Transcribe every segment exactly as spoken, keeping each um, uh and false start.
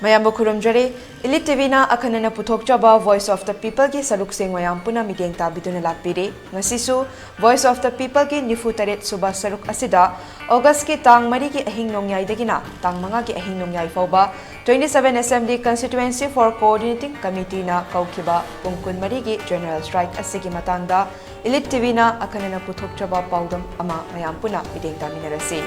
ꯃꯌꯥꯝꯕꯨ ꯈꯨꯔꯨꯝꯖꯔꯤ꯫ Elite ꯇꯤꯚꯤꯅ ꯑꯈꯟꯅꯅ ꯄꯨꯊꯣꯛꯆꯕ Voice of the Peopleꯒꯤ ꯁꯔꯨꯛꯁꯤꯡ ꯃꯌꯥꯝ ꯄꯨꯟꯅ ꯃꯤꯠꯌꯦꯡ ꯇꯥꯕꯤꯗꯨꯅ ꯂꯥꯛꯄꯤꯔꯤ꯫ ꯉꯁꯤꯁꯨ Voice of the Peopleꯒꯤ ꯅꯤꯐꯨ ꯇꯔꯦꯠ ꯁꯨꯕ ꯁꯔꯨꯛ ꯑꯁꯤꯗ Augustꯀꯤ ꯇꯥꯡ ꯃꯔꯤꯒꯤ ꯑꯍꯤꯡ ꯅꯣꯡꯌꯥꯏꯗꯒꯤꯅ ꯇꯥꯡ ꯃꯉꯥꯒꯤ ꯑꯍꯤꯡ ꯅꯣꯡꯌꯥꯏ ꯐꯥꯎꯕ Twenty seven Assembly Constituency for Coordinating Committeeꯅ ꯀꯧꯈꯤꯕ ꯄꯨꯡ ꯀꯨꯟꯃꯔꯤꯒꯤ General Strike ꯑꯁꯤꯒꯤ ꯃꯇꯥꯡꯗ Elite ꯇꯤꯚꯤꯅ ꯑꯈꯟꯅꯅ ꯄꯨꯊꯣꯛꯆꯕ ꯄꯥꯎꯗꯝ ꯑꯃ ꯃꯌꯥꯝ ꯄꯨꯟꯅ ꯃꯤꯠꯌꯦꯡ ꯇꯥꯃꯤꯟꯅꯔꯁꯤ꯫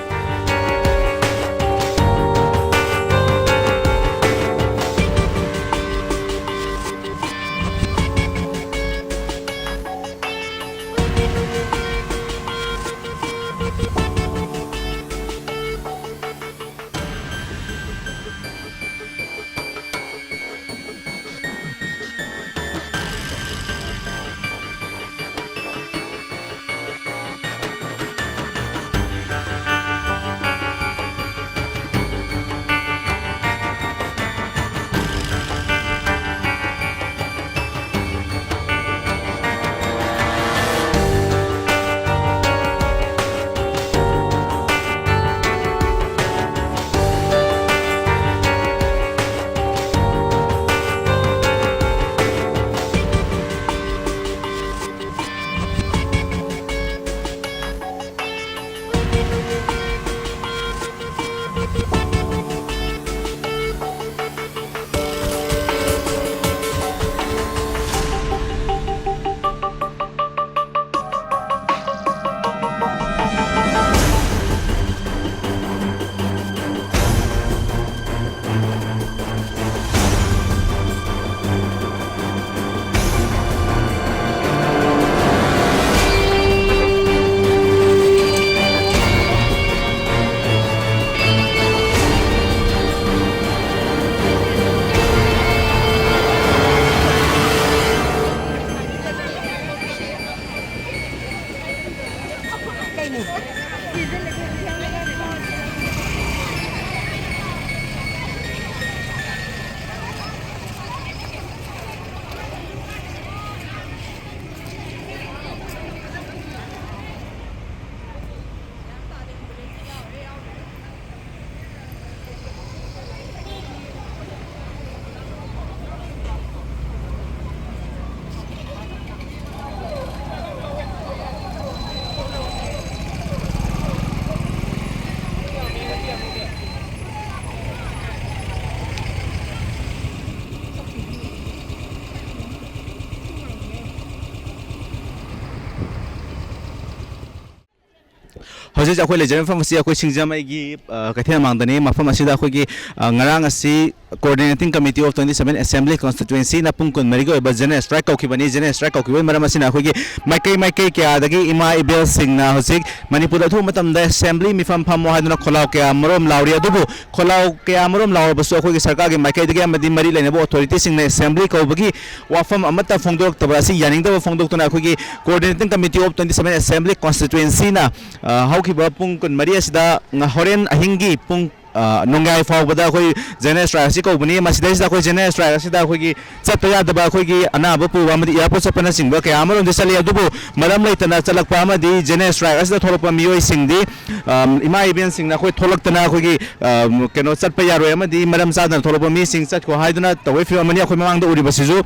ꯍꯧꯖꯤꯛ ꯍꯧꯖꯤꯛ ꯑꯩꯈꯣꯏ ꯂꯩꯖꯔꯤꯕ ꯃꯐꯝ ꯑꯁꯤ ꯑꯩꯈꯣꯏ ꯁꯤꯡꯖꯃꯩꯒꯤ, ꯑ, ꯀꯩꯊꯦꯜ ꯃꯥꯡꯗꯅꯤ꯫ ꯃꯐꯝ ꯑꯁꯤꯗ ꯑꯩꯈꯣꯏꯒꯤ, ꯑ, ꯉꯔꯥꯡ ꯑꯁꯤ Coordinating Committee of twenty seven Assembly Constituencyꯅ ꯄꯨꯡ ꯀꯨꯟꯃꯔꯤꯒꯤ ꯑꯣꯏꯕ General Strike ꯀꯧꯈꯤꯕꯅꯤ꯫ General Strike ꯀꯧꯈꯤꯕꯒꯤ ꯃꯔꯝ ꯑꯁꯤꯅ ꯑꯩꯈꯣꯏꯒꯤ ꯃꯥꯏꯀꯩ ꯃꯥꯏꯀꯩ ꯀꯌꯥꯗꯒꯤ ꯏꯃꯥ ꯏꯕꯦꯜꯁꯤꯡꯅ ꯍꯧꯖꯤꯛ ꯃꯅꯤꯄꯨꯔꯗ ꯑꯊꯨꯕ ꯃꯇꯝꯗ Assembly ꯃꯤꯐꯝ ꯐꯝꯃꯣ ꯍꯥꯏꯗꯨꯅ ꯈꯣꯜꯂꯥꯎ ꯀꯌꯥ ꯃꯔꯨꯝ ꯂꯥꯎꯔꯤ꯫ ꯑꯗꯨꯕꯨ ꯈꯣꯜꯂꯥꯎ ꯀꯌꯥ ꯃꯔꯨꯝ ꯂꯥꯎꯔꯕꯁꯨ ꯑꯩꯈꯣꯏꯒꯤ ꯁꯔꯀꯥꯔꯒꯤ ꯃꯥꯏꯀꯩꯗꯒꯤ ꯑꯃꯗꯤ ꯃꯔꯤ ꯂꯩꯅꯕ authorityꯁꯤꯡꯅ Assembly ꯀꯧꯕꯒꯤ ꯋꯥꯐꯝ ꯑꯃꯠꯇ ꯐꯣꯡꯗꯣꯔꯛꯇꯕ ꯑꯁꯤ ꯌꯥꯅꯤꯡꯗꯕ ꯐꯣꯡꯗꯣꯛꯇꯨꯅ ꯑꯩꯈꯣꯏꯒꯤ Coordinating Committee of twenty seven Assembly Constituencyꯅ, ꯑ, ꯍꯧꯈꯤꯕ ꯄꯨꯡ ꯀꯨꯟꯃꯔꯤ ꯑꯁꯤꯗ ꯉ-, ꯍꯣꯔꯦꯟ ꯑꯍꯤꯡꯒꯤ ꯄꯨꯡ, ꯑ, ꯅꯣꯡꯌꯥꯏ ꯐꯥꯎꯕꯗ ꯑꯩꯈꯣꯏ General Strike ꯑꯁꯤ ꯀꯧꯕꯅꯤ꯫ ꯃꯁꯤꯗꯩꯁꯤꯗ ꯑꯩꯈꯣꯏ General Strike ꯑꯁꯤꯗ ꯑꯩꯈꯣꯏꯒꯤ ꯆꯠꯄ ꯌꯥꯗꯕ ꯑꯩꯈꯣꯏꯒꯤ ꯑꯅꯥꯕ ꯄꯨꯕ ꯑꯃꯗꯤ airport ꯆꯠꯄꯅꯆꯤꯡꯕ ꯀꯌꯥ ꯑꯃꯔꯣꯝꯗꯤ ꯆꯠꯂꯤ꯫ ꯑꯗꯨꯕꯨ ꯃꯔꯝ ꯂꯩꯇꯅ ꯆꯠꯂꯛꯄ ꯑꯃꯗꯤ General Strike ꯑꯁꯤꯗ ꯊꯣꯛꯂꯛꯄ ꯃꯤꯑꯣꯏꯁꯤꯡꯗꯤ, ꯑ, ꯏꯃꯥ ꯏꯕꯦꯟꯁꯤꯡꯅ ꯑꯩꯈꯣꯏ ꯊꯣꯛꯂꯛꯇꯅ ꯑꯩꯈꯣꯏꯒꯤ, ꯑ, ꯀꯩꯅꯣ ꯆꯠꯄ ꯌꯥꯔꯣꯏ ꯑꯃꯗꯤ ꯃꯔꯝ ꯆꯥꯗꯅ ꯊꯣꯛꯂꯛꯄ ꯃꯤꯁꯤꯡ ꯆꯠꯈꯣ ꯍꯥꯏꯗꯨꯅ ꯇꯧꯕꯒꯤ ꯐꯤꯕꯝ ꯑꯃꯅꯤ꯫ ꯑꯩꯈꯣꯏ ꯃꯃꯥꯡꯗ ꯎꯔꯤꯕꯁꯤꯁꯨ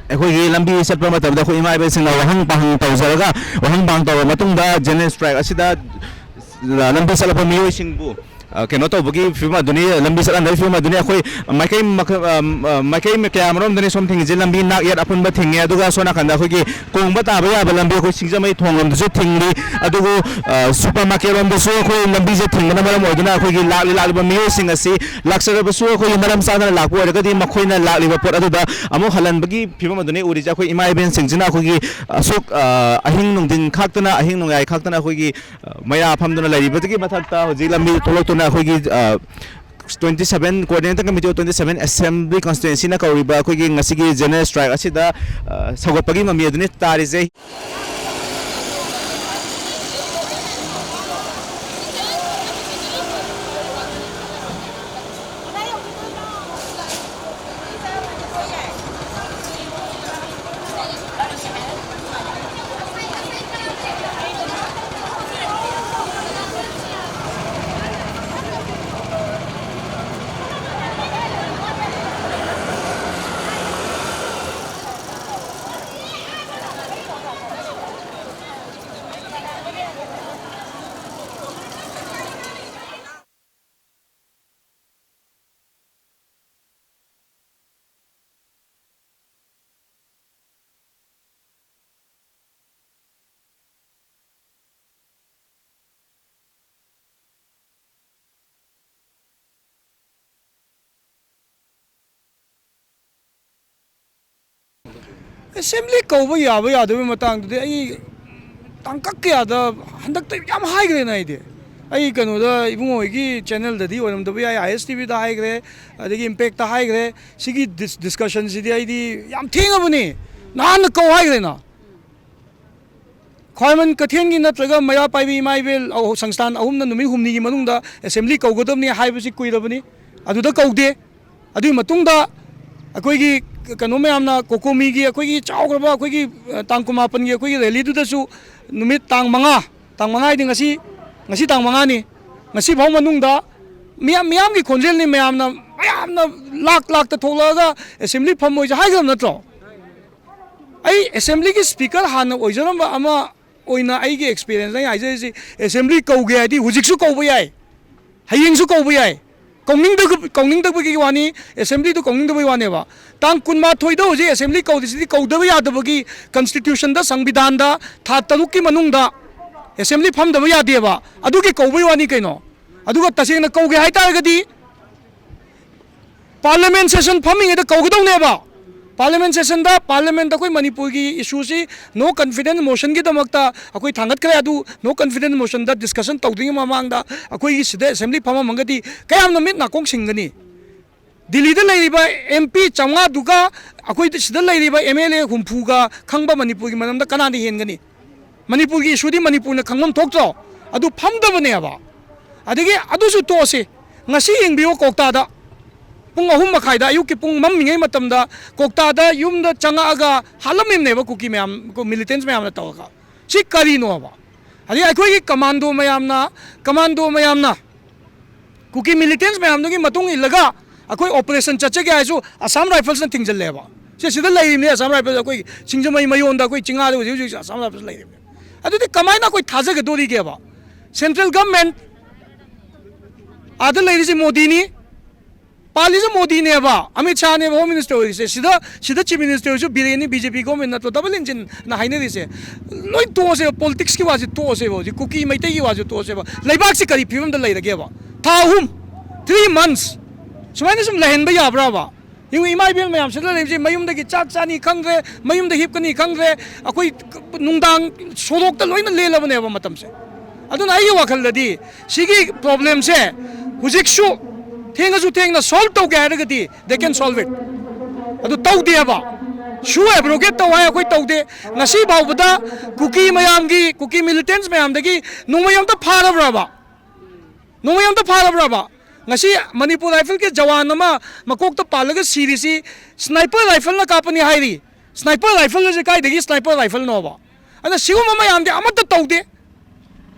ꯑꯩꯈꯣꯏꯒꯤ ꯂꯝꯕꯤ ꯆꯠꯄ ꯃꯇꯝꯗ ꯑꯩꯈꯣꯏ ꯏꯃꯥ ꯏꯕꯦꯟꯁꯤꯡꯅ ꯋꯥꯍꯪ ꯄꯥꯍꯪ ꯇꯧꯖꯔꯒ, ꯋꯥꯍꯪ ꯄꯥꯍꯪ ꯇꯧꯔꯕ ꯃꯇꯨꯡꯗ General Strike ꯑꯁꯤꯗ ꯂꯝꯕꯤ ꯆꯠꯂꯛꯄ ꯃꯤꯑꯣꯏꯁꯤꯡꯕꯨ, ꯑ, ꯀꯩꯅꯣ ꯇꯧꯕꯒꯤ ꯐꯤꯕꯝ ꯑꯗꯨꯅꯤ, ꯂꯝꯕꯤ ꯆꯠꯍꯟꯗꯕꯒꯤ ꯐꯤꯕꯝ ꯑꯗꯨꯅꯤ꯫ ꯑꯩꯈꯣꯏ ꯃꯥꯏꯀꯩ ꯃꯈ-, ꯑ, ꯑ, ꯃꯥꯏꯀꯩ ꯀꯌꯥ ꯑꯃꯔꯣꯝꯗꯅꯤ ꯁꯣꯝ ꯊꯤꯡꯉꯤꯁꯦ, ꯂꯝꯕꯤ ꯅꯥꯛ ꯌꯦꯠ ꯑꯄꯨꯟꯕ ꯊꯤꯡꯉꯦ, ꯑꯗꯨꯒ ꯁꯣꯝ ꯅꯥꯀꯟꯗ ꯑꯩꯈꯣꯏꯒꯤ ꯀꯣꯡꯕ ꯇꯥꯕ ꯌꯥꯕ ꯂꯝꯕꯤ ꯑꯩꯈꯣꯏ ꯁꯤꯡꯖꯃꯩ ꯊꯣꯡ ꯂꯣꯝꯗꯁꯨ ꯊꯤꯡꯂꯤ꯫ ꯑꯗꯨꯕꯨ, ꯑ, supermarket ꯂꯣꯝꯗꯁꯨ ꯑꯩꯈꯣꯏ ꯂꯝꯕꯤꯁꯦ ꯊꯤꯡꯕꯅ ꯃꯔꯝ ꯑꯣꯏꯗꯨꯅ ꯑꯩꯈꯣꯏꯒꯤ ꯂꯥꯛꯂꯤ ꯂꯥꯛꯂꯤꯕ ꯃꯤꯑꯣꯏꯁꯤꯡ ꯑꯁꯤ ꯂꯥꯛꯆꯔꯕꯁꯨ ꯑꯩꯈꯣꯏꯒꯤ ꯃꯔꯝ ꯆꯥꯗꯅ ꯂꯥꯛꯄ ꯑꯣꯏꯔꯒꯗꯤ ꯃꯈꯣꯏꯅ ꯂꯥꯛꯂꯤꯕ ꯄꯣꯠ ꯑꯗꯨꯗ ꯑꯃꯨꯛ ꯍꯜꯍꯟꯕꯒꯤ ꯐꯤꯕꯝ ꯑꯗꯨꯅꯤ ꯎꯔꯤꯁꯦ꯫ ꯑꯩꯈꯣꯏ ꯏꯃꯥ ꯏꯕꯦꯟꯁꯤꯡꯁꯤꯅ ꯑꯩꯈꯣꯏꯒꯤ ꯑꯁꯨꯛ, ꯑ, ꯑꯍꯤꯡ ꯅꯨꯡꯊꯤꯟ ꯈꯥꯛꯇꯅ, ꯑꯍꯤꯡ ꯅꯣꯡꯌꯥꯏ ꯈꯥꯛꯇꯅ ꯑꯩꯈꯣꯏꯒꯤ, ꯑ, ꯃꯌꯥ ꯐꯝꯗꯨꯅ ꯂꯩꯔꯤꯕꯗꯨꯒꯤ ꯃꯊꯛꯇ ꯍꯧꯖꯤꯛ ꯂꯝꯕꯤ ꯊꯣꯛꯂꯛꯇꯨꯅ ꯑꯩꯈꯣꯏꯒꯤ, ꯑ, twenty seven, Coordinating Committee of twenty seven Assembly Constituencyꯅ ꯀꯧꯔꯤꯕ ꯑꯩꯈꯣꯏꯒꯤ ꯉꯁꯤꯒꯤ General Strike ꯑꯁꯤꯗ, ꯑ, ꯁꯧꯒꯠꯄꯒꯤ ꯃꯃꯤ ꯑꯗꯨꯅꯤ ꯇꯥꯔꯤꯁꯦ꯫ ꯑꯦꯁꯦꯝꯕ꯭ꯂꯤ ꯀꯧꯕ ꯌꯥꯕ ꯌꯥꯗꯕꯒꯤ ꯃꯇꯥꯡꯗꯨꯗꯤ ꯑꯩ ꯇꯥꯡꯀꯛ ꯀꯌꯥꯗ ꯍꯟꯗꯛꯇ ꯌꯥꯝ ꯍꯥꯏꯈ꯭ꯔꯦꯅ ꯑꯩꯗꯤ꯫ ꯑꯩ ꯀꯩꯅꯣꯗ, ꯏꯕꯨꯡꯉꯣ ꯍꯣꯏꯒꯤ ꯆꯦꯅꯦꯜꯗꯗꯤ ꯑꯣꯏꯔꯝꯗꯕ ꯌꯥꯏ, ꯑꯥꯏ ꯑꯦꯁ ꯇꯤ ꯚꯤꯗ ꯍꯥꯏꯈ꯭ꯔꯦ, ꯑꯗꯒꯤ ꯏꯝꯄꯦꯛꯇ ꯍꯥꯏꯈ꯭ꯔꯦ꯫ ꯁꯤꯒꯤ ꯗꯤꯁ-, ꯗꯤꯁꯀꯁꯟꯁꯤꯗꯤ ꯑꯩꯗꯤ ꯌꯥꯝ ꯊꯦꯡꯉꯕꯅꯤ, ꯅꯍꯥꯟꯅ ꯀꯧ ꯍꯥꯏꯈ꯭ꯔꯦꯅ꯫ ꯈ꯭ꯋꯥꯏꯔꯝꯕꯟ ꯀꯩꯊꯦꯜꯒꯤ ꯅꯠꯇ꯭ꯔꯒ ꯃꯩꯔꯥ ꯄꯥꯏꯕꯤ ꯏꯃꯥ ꯏꯕꯦꯜ ꯑꯍꯨ-, ꯁꯪꯁꯊꯥꯟ ꯑꯍꯨꯝꯅ ꯅꯨꯃꯤꯠ ꯍꯨꯝꯅꯤꯒꯤ ꯃꯅꯨꯡꯗ ꯑꯦꯁꯦꯝꯕ꯭ꯂꯤ ꯀꯧꯒꯗꯕꯅꯤ ꯍꯥꯏꯕꯁꯤ ꯀꯨꯏꯔꯕꯅꯤ꯫ ꯑꯗꯨꯗ ꯀꯧꯗꯦ꯫ ꯑꯗꯨꯒꯤ ꯃꯇꯨꯡꯗ ꯑꯩꯈꯣꯏꯒꯤ ꯀꯩꯅꯣ ꯃꯌꯥꯝꯅ, ꯀꯣꯀꯣꯃꯤꯒꯤ ꯑꯩꯈꯣꯏꯒꯤ ꯆꯥꯎꯈ꯭ꯔꯕ ꯑꯩꯈꯣꯏꯒꯤ, ꯑ, ꯇꯥꯡ ꯀꯨꯟꯃꯥꯄꯟꯒꯤ ꯑꯩꯈꯣꯏꯒꯤ ꯔꯦꯂꯤꯗꯨꯗꯁꯨ ꯅꯨꯃꯤꯠ ꯇꯥꯡ ꯃꯉꯥ, ꯇꯥꯡ ꯃꯉꯥ ꯍꯥꯏꯗꯤ ꯉꯁꯤ, ꯉꯁꯤ ꯇꯥꯡ ꯃꯉꯥꯅꯤ, ꯉꯁꯤꯐꯥꯎ ꯃꯅꯨꯡꯗ ꯃꯤꯌꯥꯝ, ꯃꯤꯌꯥꯝꯒꯤ ꯈꯣꯟꯖꯦꯜꯅꯤ, ꯃꯌꯥꯝꯅ, ꯃꯌꯥꯝꯅ ꯂꯥꯛ ꯂꯥꯛꯇ ꯊꯣꯛꯂꯛꯑꯒ ꯑꯦꯁꯦꯝꯕ꯭ꯂꯤ ꯐꯝꯃꯣꯏꯁꯦ ꯍꯥꯏꯈ꯭ꯔꯕ ꯅꯠꯇ꯭ꯔꯣ? ꯑꯩ ꯑꯦꯁꯦꯝꯕ꯭ꯂꯤꯒꯤ ꯁ꯭ꯄꯤꯀꯔ ꯍꯥꯟꯅ ꯑꯣꯏꯖꯔꯝꯕ ꯑꯃ ꯑꯣꯏꯅ ꯑꯩꯒꯤ ꯑꯦꯛꯁꯄꯤꯔꯤꯌꯦꯟꯁ ꯑꯩꯅ ꯍꯥꯏꯖꯔꯤꯁꯤ, ꯑꯦꯁꯦꯝꯕ꯭ꯂꯤ ꯀꯧꯒꯦ ꯍꯥꯏꯗꯤ ꯍꯧꯖꯤꯛꯁꯨ ꯀꯧꯕ ꯌꯥꯏ, ꯍꯌꯦꯡꯁꯨ ꯀꯧꯕ ꯌꯥꯏ꯫ ꯀꯧꯅꯤꯡꯗꯕ-, ꯀꯧꯅꯤꯡꯗꯕꯒꯤ ꯋꯥꯅꯤ, ꯑꯦꯁꯦꯝꯕ꯭ꯂꯤꯗꯨ ꯀꯧꯅꯤꯡꯗꯕꯒꯤ ꯋꯥꯅꯦꯕ꯫ ꯇꯥꯡ ꯀꯨꯟꯃꯥꯊꯣꯏꯗ ꯍꯧꯖꯤꯛ ꯑꯦꯁꯦꯝꯕ꯭ꯂꯤ ꯀꯧꯗ꯭ꯔꯤꯁꯤꯗꯤ ꯀꯧꯗꯕ ꯌꯥꯗꯕꯒꯤ, ꯀꯟꯁꯇꯤꯇ꯭ꯌꯨꯁꯟꯗ, ꯁꯪꯕꯤꯙꯥꯟꯗ ꯊꯥ ꯇꯔꯨꯛꯀꯤ ꯃꯅꯨꯡꯗ ꯑꯦꯁꯦꯝꯕ꯭ꯂꯤ ꯐꯝꯗꯕ ꯌꯥꯗꯦꯕ, ꯑꯗꯨꯒꯤ ꯀꯧꯕꯒꯤ ꯋꯥꯅꯤ ꯀꯩꯅꯣ꯫ ꯑꯗꯨꯒ ꯇꯁꯦꯡꯅ ꯀꯧꯒꯦ ꯍꯥꯏꯇꯥꯔꯒꯗꯤ ꯄꯥꯔꯂꯤꯌꯥꯃꯦꯟ ꯁꯦꯁꯟ ꯐꯝꯃꯤꯉꯩꯗ ꯀꯧꯒꯗꯧꯅꯦꯕ꯫ ꯄꯥꯔꯂꯤꯌꯥꯃꯦꯟ ꯁꯦꯁꯟꯗ ꯄꯥꯔꯂꯤꯌꯥꯃꯦꯟꯗ ꯑꯩꯈꯣꯏ ꯃꯅꯤꯄꯨꯔꯒꯤ ꯏꯁꯨꯁꯤ ꯅꯣ ꯀꯟꯐꯤꯗꯦꯟꯁ ꯃꯣꯁꯟꯒꯤꯗꯃꯛꯇ ꯑꯩꯈꯣꯏ ꯊꯥꯡꯒꯠꯈ꯭ꯔꯦ꯫ ꯑꯗꯨ ꯅꯣ ꯀꯟꯐꯤꯗꯦꯟꯁ ꯃꯣꯁꯟꯗ ꯗꯤꯁꯀꯁꯟ ꯇꯧꯗ꯭ꯔꯤꯉꯩ ꯃꯃꯥꯡꯗ ꯑꯩꯈꯣꯏꯒꯤ ꯁꯤꯗ ꯑꯦꯁꯦꯝꯕ꯭ꯂꯤ ꯐꯝꯃꯝꯃꯒꯗꯤ ꯀꯌꯥꯝꯅ ꯃꯤꯠ ꯅꯥꯀꯣꯡ ꯁꯤꯡꯒꯅꯤ? ꯗꯤꯜꯂꯤꯗ ꯂꯩꯔꯤꯕ ꯑꯦꯝ ꯄꯤ ꯆꯥꯝꯃꯉꯥꯗꯨꯒ ꯑꯩꯈꯣꯏ ꯁꯤꯗ ꯂꯩꯔꯤꯕ ꯑꯦꯝ ꯑꯦꯜ ꯑꯦ ꯍꯨꯝꯐꯨꯒ ꯈꯪꯕ ꯃꯅꯤꯄꯨꯔꯒꯤ ꯃꯔꯝꯗ ꯀꯅꯥꯅ ꯍꯦꯟꯒꯅꯤ? ꯃꯅꯤꯄꯨꯔꯒꯤ ꯏꯁꯨꯗꯤ ꯃꯅꯤꯄꯨꯔꯅ ꯈꯪꯐꯝ ꯊꯣꯛꯇ꯭ꯔꯣ? ꯑꯗꯨ ꯐꯝꯗꯕꯅꯦꯕ꯫ ꯑꯗꯒꯤ ꯑꯗꯨꯁꯨ ꯇꯣꯛꯑꯁꯤ, ꯉꯁꯤ ꯌꯦꯡꯕꯤꯌꯨ, ꯀꯣꯛꯇꯥꯗ ꯄꯨꯡ ꯑꯍꯨꯝ ꯃꯈꯥꯏꯗ, ꯑꯌꯨꯛꯀꯤ ꯄꯨꯡ ꯃꯝꯃꯤꯉꯩ ꯃꯇꯝꯗ ꯀꯣꯛꯇꯥꯗ ꯌꯨꯝꯗ ꯆꯪꯉꯛꯑꯒ ꯍꯥꯠꯂꯝꯃꯤꯕꯅꯦꯕ ꯀꯨꯀꯤ ꯃꯌꯥꯝ, ꯃꯤꯂꯤꯇꯦꯟꯁ ꯃꯌꯥꯝꯅ ꯇꯧꯔꯒ꯫ ꯁꯤ ꯀꯔꯤꯅꯣꯕ? ꯑꯗꯩ ꯑꯩꯈꯣꯏꯒꯤ ꯀꯃꯥꯟꯗꯣ ꯃꯌꯥꯝꯅ, ꯀꯃꯥꯟꯗꯣ ꯃꯌꯥꯝꯅ ꯀꯨꯀꯤ ꯃꯤꯂꯤꯇꯦꯟꯁ ꯃꯌꯥꯝꯗꯨꯒꯤ ꯃꯇꯨꯡ ꯏꯜꯂꯒ ꯑꯩꯈꯣꯏ ꯑꯣꯄꯔꯦꯁꯟ ꯆꯠꯆꯒꯦ ꯍꯥꯏꯔꯁꯨ ꯑꯁꯥꯝ ꯔꯥꯏꯐꯜꯁꯅ ꯊꯤꯡꯖꯤꯜꯂꯦꯕ꯫ ꯁꯤ ꯁꯤꯗ ꯂꯩꯔꯤꯕꯅꯦ ꯑꯁꯥꯝ ꯔꯥꯏꯐꯜꯁ, ꯑꯩꯈꯣꯏ ꯁꯤꯡꯖꯃꯩ ꯃꯌꯣꯟꯗ, ꯑꯩꯈꯣꯏ ꯆꯤꯡꯉꯥꯗ ꯍꯧꯖꯤꯛ ꯍꯧꯖꯤꯛ ꯑꯁꯥꯝ ꯔꯥꯏꯐꯜꯁ ꯂꯩꯔꯤꯕꯅꯦ꯫ ꯑꯗꯨꯗꯤ ꯀꯃꯥꯏꯅ ꯑꯩꯈꯣꯏ ꯊꯥꯖꯒꯗꯣꯔꯤꯒꯦꯕ? ꯁꯦꯟꯇ꯭ꯔꯦꯜ ꯒꯚꯔꯟꯃꯦꯟꯠ ꯑꯥꯗ ꯂꯩꯔꯤꯁꯤ ꯃꯣꯗꯤꯅꯤ, ꯄꯥꯜꯂꯤꯁꯦ ꯃꯣꯗꯤꯅꯦꯕ, ꯑꯃꯤꯠ ꯁꯥꯍꯅꯦꯕ ꯍꯣꯝ ꯃꯤꯅꯤꯁꯇꯔ ꯑꯣꯏꯔꯤꯁꯦ꯫ ꯁꯤꯗ, ꯁꯤꯗ ꯆꯤꯐ ꯃꯤꯅꯤꯁꯇꯔ ꯑꯣꯏꯔꯁꯨ ꯕꯤꯔꯦꯟꯅꯤ, ꯕꯤ ꯖꯦ ꯄꯤ ꯒꯣꯔꯃꯦꯟ ꯅꯠꯇ꯭ꯔꯣ, ꯗꯕꯜ ꯏꯟꯖꯤꯟꯅ ꯍꯥꯏꯅꯔꯤꯁꯦ? ꯂꯣꯏ ꯇꯣꯛꯑꯁꯦꯕ, ꯄꯣꯂꯤꯇꯤꯛꯁꯀꯤ ꯋꯥꯁꯦ ꯇꯣꯛꯑꯁꯦꯕ꯫ ꯍꯧꯖꯤꯛ ꯀꯨꯀꯤ ꯃꯩꯇꯩꯒꯤ ꯋꯥꯁꯦ ꯇꯣꯛꯑꯁꯦꯕ꯫ ꯂꯩꯕꯥꯛꯁꯤ ꯀꯔꯤ ꯐꯤꯕꯝꯗ ꯂꯩꯔꯒꯦꯕ? ꯊꯥ ꯑꯍꯨꯝ, ꯊ꯭ꯔꯤ ꯃꯟꯁ ꯁꯨꯃꯥꯏꯅ ꯁꯨꯝ ꯂꯩꯍꯟꯕ ꯌꯥꯕ꯭ꯔꯕ? ꯌꯦꯡꯉꯨ, ꯏꯃꯥ ꯏꯕꯦꯜ ꯃꯌꯥꯝꯁꯤꯗ ꯂꯩꯔꯤꯕꯁꯤ ꯃꯌꯨꯝꯗꯒꯤ ꯆꯥꯛ ꯆꯥꯅꯤ ꯈꯪꯗ꯭ꯔꯦ, ꯃꯌꯨꯝꯗ ꯍꯤꯞꯀꯅꯤ ꯈꯪꯗ꯭ꯔꯦ, ꯑꯩꯈꯣꯏ ꯅꯨꯡꯗꯥꯡ ꯁꯣꯔꯣꯛꯇ ꯂꯣꯏꯅ ꯂꯦꯜꯂꯕꯅꯦꯕ ꯃꯇꯝꯁꯦ꯫ ꯑꯗꯨꯅ ꯑꯩꯒꯤ ꯋꯥꯈꯜꯗꯗꯤ ꯁꯤꯒꯤ ꯄ꯭ꯔꯣꯕ꯭ꯂꯦꯝꯁꯦ ꯍꯧꯖꯤꯛꯁꯨ ꯊꯦꯡꯉꯁꯨ ꯊꯦꯡꯅ ꯁꯣꯜꯕ ꯇꯧꯒꯦ ꯍꯥꯏꯔꯒꯗꯤ they can solve it꯫ ꯑꯗꯨ ꯇꯧꯗꯦꯕ꯫ ꯁꯨ ꯑꯦꯕ꯭ꯔꯣꯒꯦꯠ ꯇꯧ ꯍꯥꯏ, ꯑꯩꯈꯣꯏ ꯇꯧꯗꯦ꯫ ꯉꯁꯤ ꯐꯥꯎꯕꯗ ꯀꯨꯀꯤ ꯃꯌꯥꯝꯒꯤ, ꯀꯨꯀꯤ ꯃꯤꯂꯤꯇꯦꯟꯁ ꯃꯌꯥꯝꯗꯒꯤ ꯅꯣꯡꯃꯩ ꯑꯝꯇ ꯐꯥꯔꯕ꯭ꯔꯕ? ꯅꯣꯡꯃꯩ ꯑꯝꯇ ꯐꯥꯔꯕ꯭ꯔꯕ? ꯉꯁꯤ ꯃꯅꯤꯄꯨꯔ ꯔꯥꯏꯐꯜꯒꯤ ꯖꯋꯥꯟ ꯑꯃ ꯃꯀꯣꯛꯇ ꯄꯥꯜꯂꯒ ꯁꯤꯔꯤꯁꯤ ꯁ꯭ꯅꯥꯏꯄꯔ ꯔꯥꯏꯐꯜꯅ ꯀꯥꯞꯄꯅꯤ ꯍꯥꯏꯔꯤ꯫ ꯁ꯭ꯅꯥꯏꯄꯔ ꯔꯥꯏꯐꯜ ꯑꯁꯤ ꯀꯥꯏꯗꯒꯤ ꯁ꯭ꯅꯥꯏꯄꯔ ꯔꯥꯏꯐꯜꯅꯣꯕ? ꯑꯗ ꯁꯤꯒꯨꯝꯕ ꯃꯌꯥꯝꯗꯤ ꯑꯃꯠꯇ ꯇꯧꯗꯦ꯫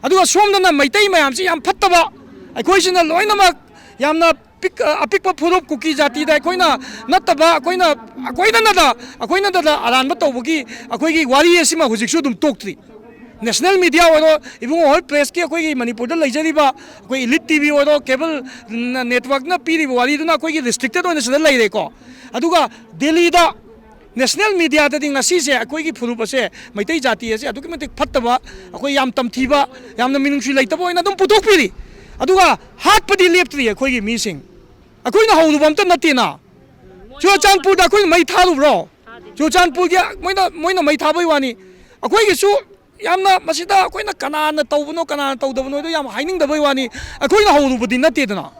ꯑꯗꯨꯒ ꯁꯣꯝꯗꯅ ꯃꯩꯇꯩ ꯃꯌꯥꯝꯁꯤ ꯌꯥꯝ ꯐꯠꯇꯕ, ꯑꯩꯈꯣꯏꯁꯤꯅ ꯂꯣꯏꯅꯃꯛ ꯌꯥꯝꯅ ꯄꯤꯛ-, ꯑꯄꯤꯛꯄ ꯐꯨꯔꯨꯞ ꯀꯨꯀꯤ ꯖꯥꯇꯤꯗ ꯑꯩꯈꯣꯏꯅ ꯅꯠꯇꯕ, ꯑꯩꯈꯣꯏꯅ, ꯑꯩꯈꯣꯏꯅ ꯅꯠꯇ-, ꯑꯩꯈꯣꯏꯅ ꯅꯠꯇ ꯑꯔꯥꯟꯕ ꯇꯧꯕꯒꯤ ꯑꯩꯈꯣꯏꯒꯤ ꯋꯥꯔꯤ ꯑꯁꯤꯃ ꯍꯧꯖꯤꯛꯁꯨ ꯑꯗꯨꯝ ꯇꯣꯛꯇ꯭ꯔꯤ꯫ ꯅꯦꯁꯅꯦꯜ ꯃꯤꯗꯤꯌꯥ ꯑꯣꯏꯔꯣ, ꯏꯕꯨꯡꯉꯣ ꯍꯣꯏ ꯄ꯭ꯔꯦꯁꯀꯤ ꯑꯩꯈꯣꯏꯒꯤ ꯃꯅꯤꯄꯨꯔꯗ ꯂꯩꯖꯔꯤꯕ ꯑꯩꯈꯣꯏ ꯏꯂꯤꯠ ꯇꯤ ꯚꯤ ꯑꯣꯏꯔꯣ, ꯀꯦꯕꯜ ꯅ-, ꯅꯦꯠꯋꯥꯔꯛꯅ ꯄꯤꯔꯤꯕ ꯋꯥꯔꯤꯗꯨꯅ ꯑꯩꯈꯣꯏꯒꯤ ꯔꯤꯁꯇ꯭ꯔꯤꯛꯇꯦꯠ ꯑꯣꯏꯅ ꯁꯤꯗ ꯂꯩꯔꯦꯀꯣ꯫ ꯑꯗꯨꯒ ꯗꯦꯜꯂꯤꯗ ꯅꯦꯁꯅꯦꯜ ꯃꯤꯗꯤꯌꯥꯗꯗꯤ ꯉꯁꯤꯁꯦ ꯑꯩꯈꯣꯏꯒꯤ ꯐꯨꯔꯨꯞ ꯑꯁꯦ, ꯃꯩꯇꯩ ꯖꯥꯇꯤ ꯑꯁꯦ ꯑꯗꯨꯛꯀꯤ ꯃꯇꯤꯛ ꯐꯠꯇꯕ, ꯑꯩꯈꯣꯏ ꯌꯥꯝ ꯇꯝꯊꯤꯕ, ꯌꯥꯝꯅ ꯃꯤꯅꯨꯡꯁꯤ ꯂꯩꯇꯕ ꯑꯣꯏꯅ ꯑꯗꯨꯝ ꯄꯨꯊꯣꯛꯄꯤꯔꯤ꯫ ꯑꯗꯨꯒ ꯍꯥꯠꯄꯗꯤ ꯂꯦꯞꯇ꯭ꯔꯤ ꯑꯩꯈꯣꯏꯒꯤ ꯃꯤꯁꯤꯡ꯫ ꯑꯩꯈꯣꯏꯅ ꯍꯧꯔꯨꯕ ꯑꯝꯇ ꯅꯠꯇꯦꯅ꯫ ꯆꯨꯔꯆꯥꯟꯄꯨꯔꯗ ꯑꯩꯈꯣꯏꯅ ꯃꯩ ꯊꯥꯔꯨꯕ꯭ꯔꯣ? ꯆꯨꯔꯆꯥꯟꯄꯨꯔꯒꯤ ꯃꯣꯏꯅ, ꯃꯣꯏꯅ ꯃꯩ ꯊꯥꯕꯩ ꯋꯥꯅꯤ꯫ ꯑꯩꯈꯣꯏꯒꯤꯁꯨ ꯌꯥꯝꯅ ꯃꯁꯤꯗ ꯑꯩꯈꯣꯏꯅ ꯀꯅꯥꯅ ꯇꯧꯕꯅꯣ, ꯀꯅꯥꯅ ꯇꯧꯗꯕꯅꯣ ꯍꯥꯏꯗꯣ ꯌꯥꯝ ꯍꯥꯏꯅꯤꯡꯗꯕꯩ ꯋꯥꯅꯤ꯫ ꯑꯩꯈꯣꯏꯅ ꯍꯧꯔꯨꯕꯗꯤ ꯅꯠꯇꯦꯗꯅ꯫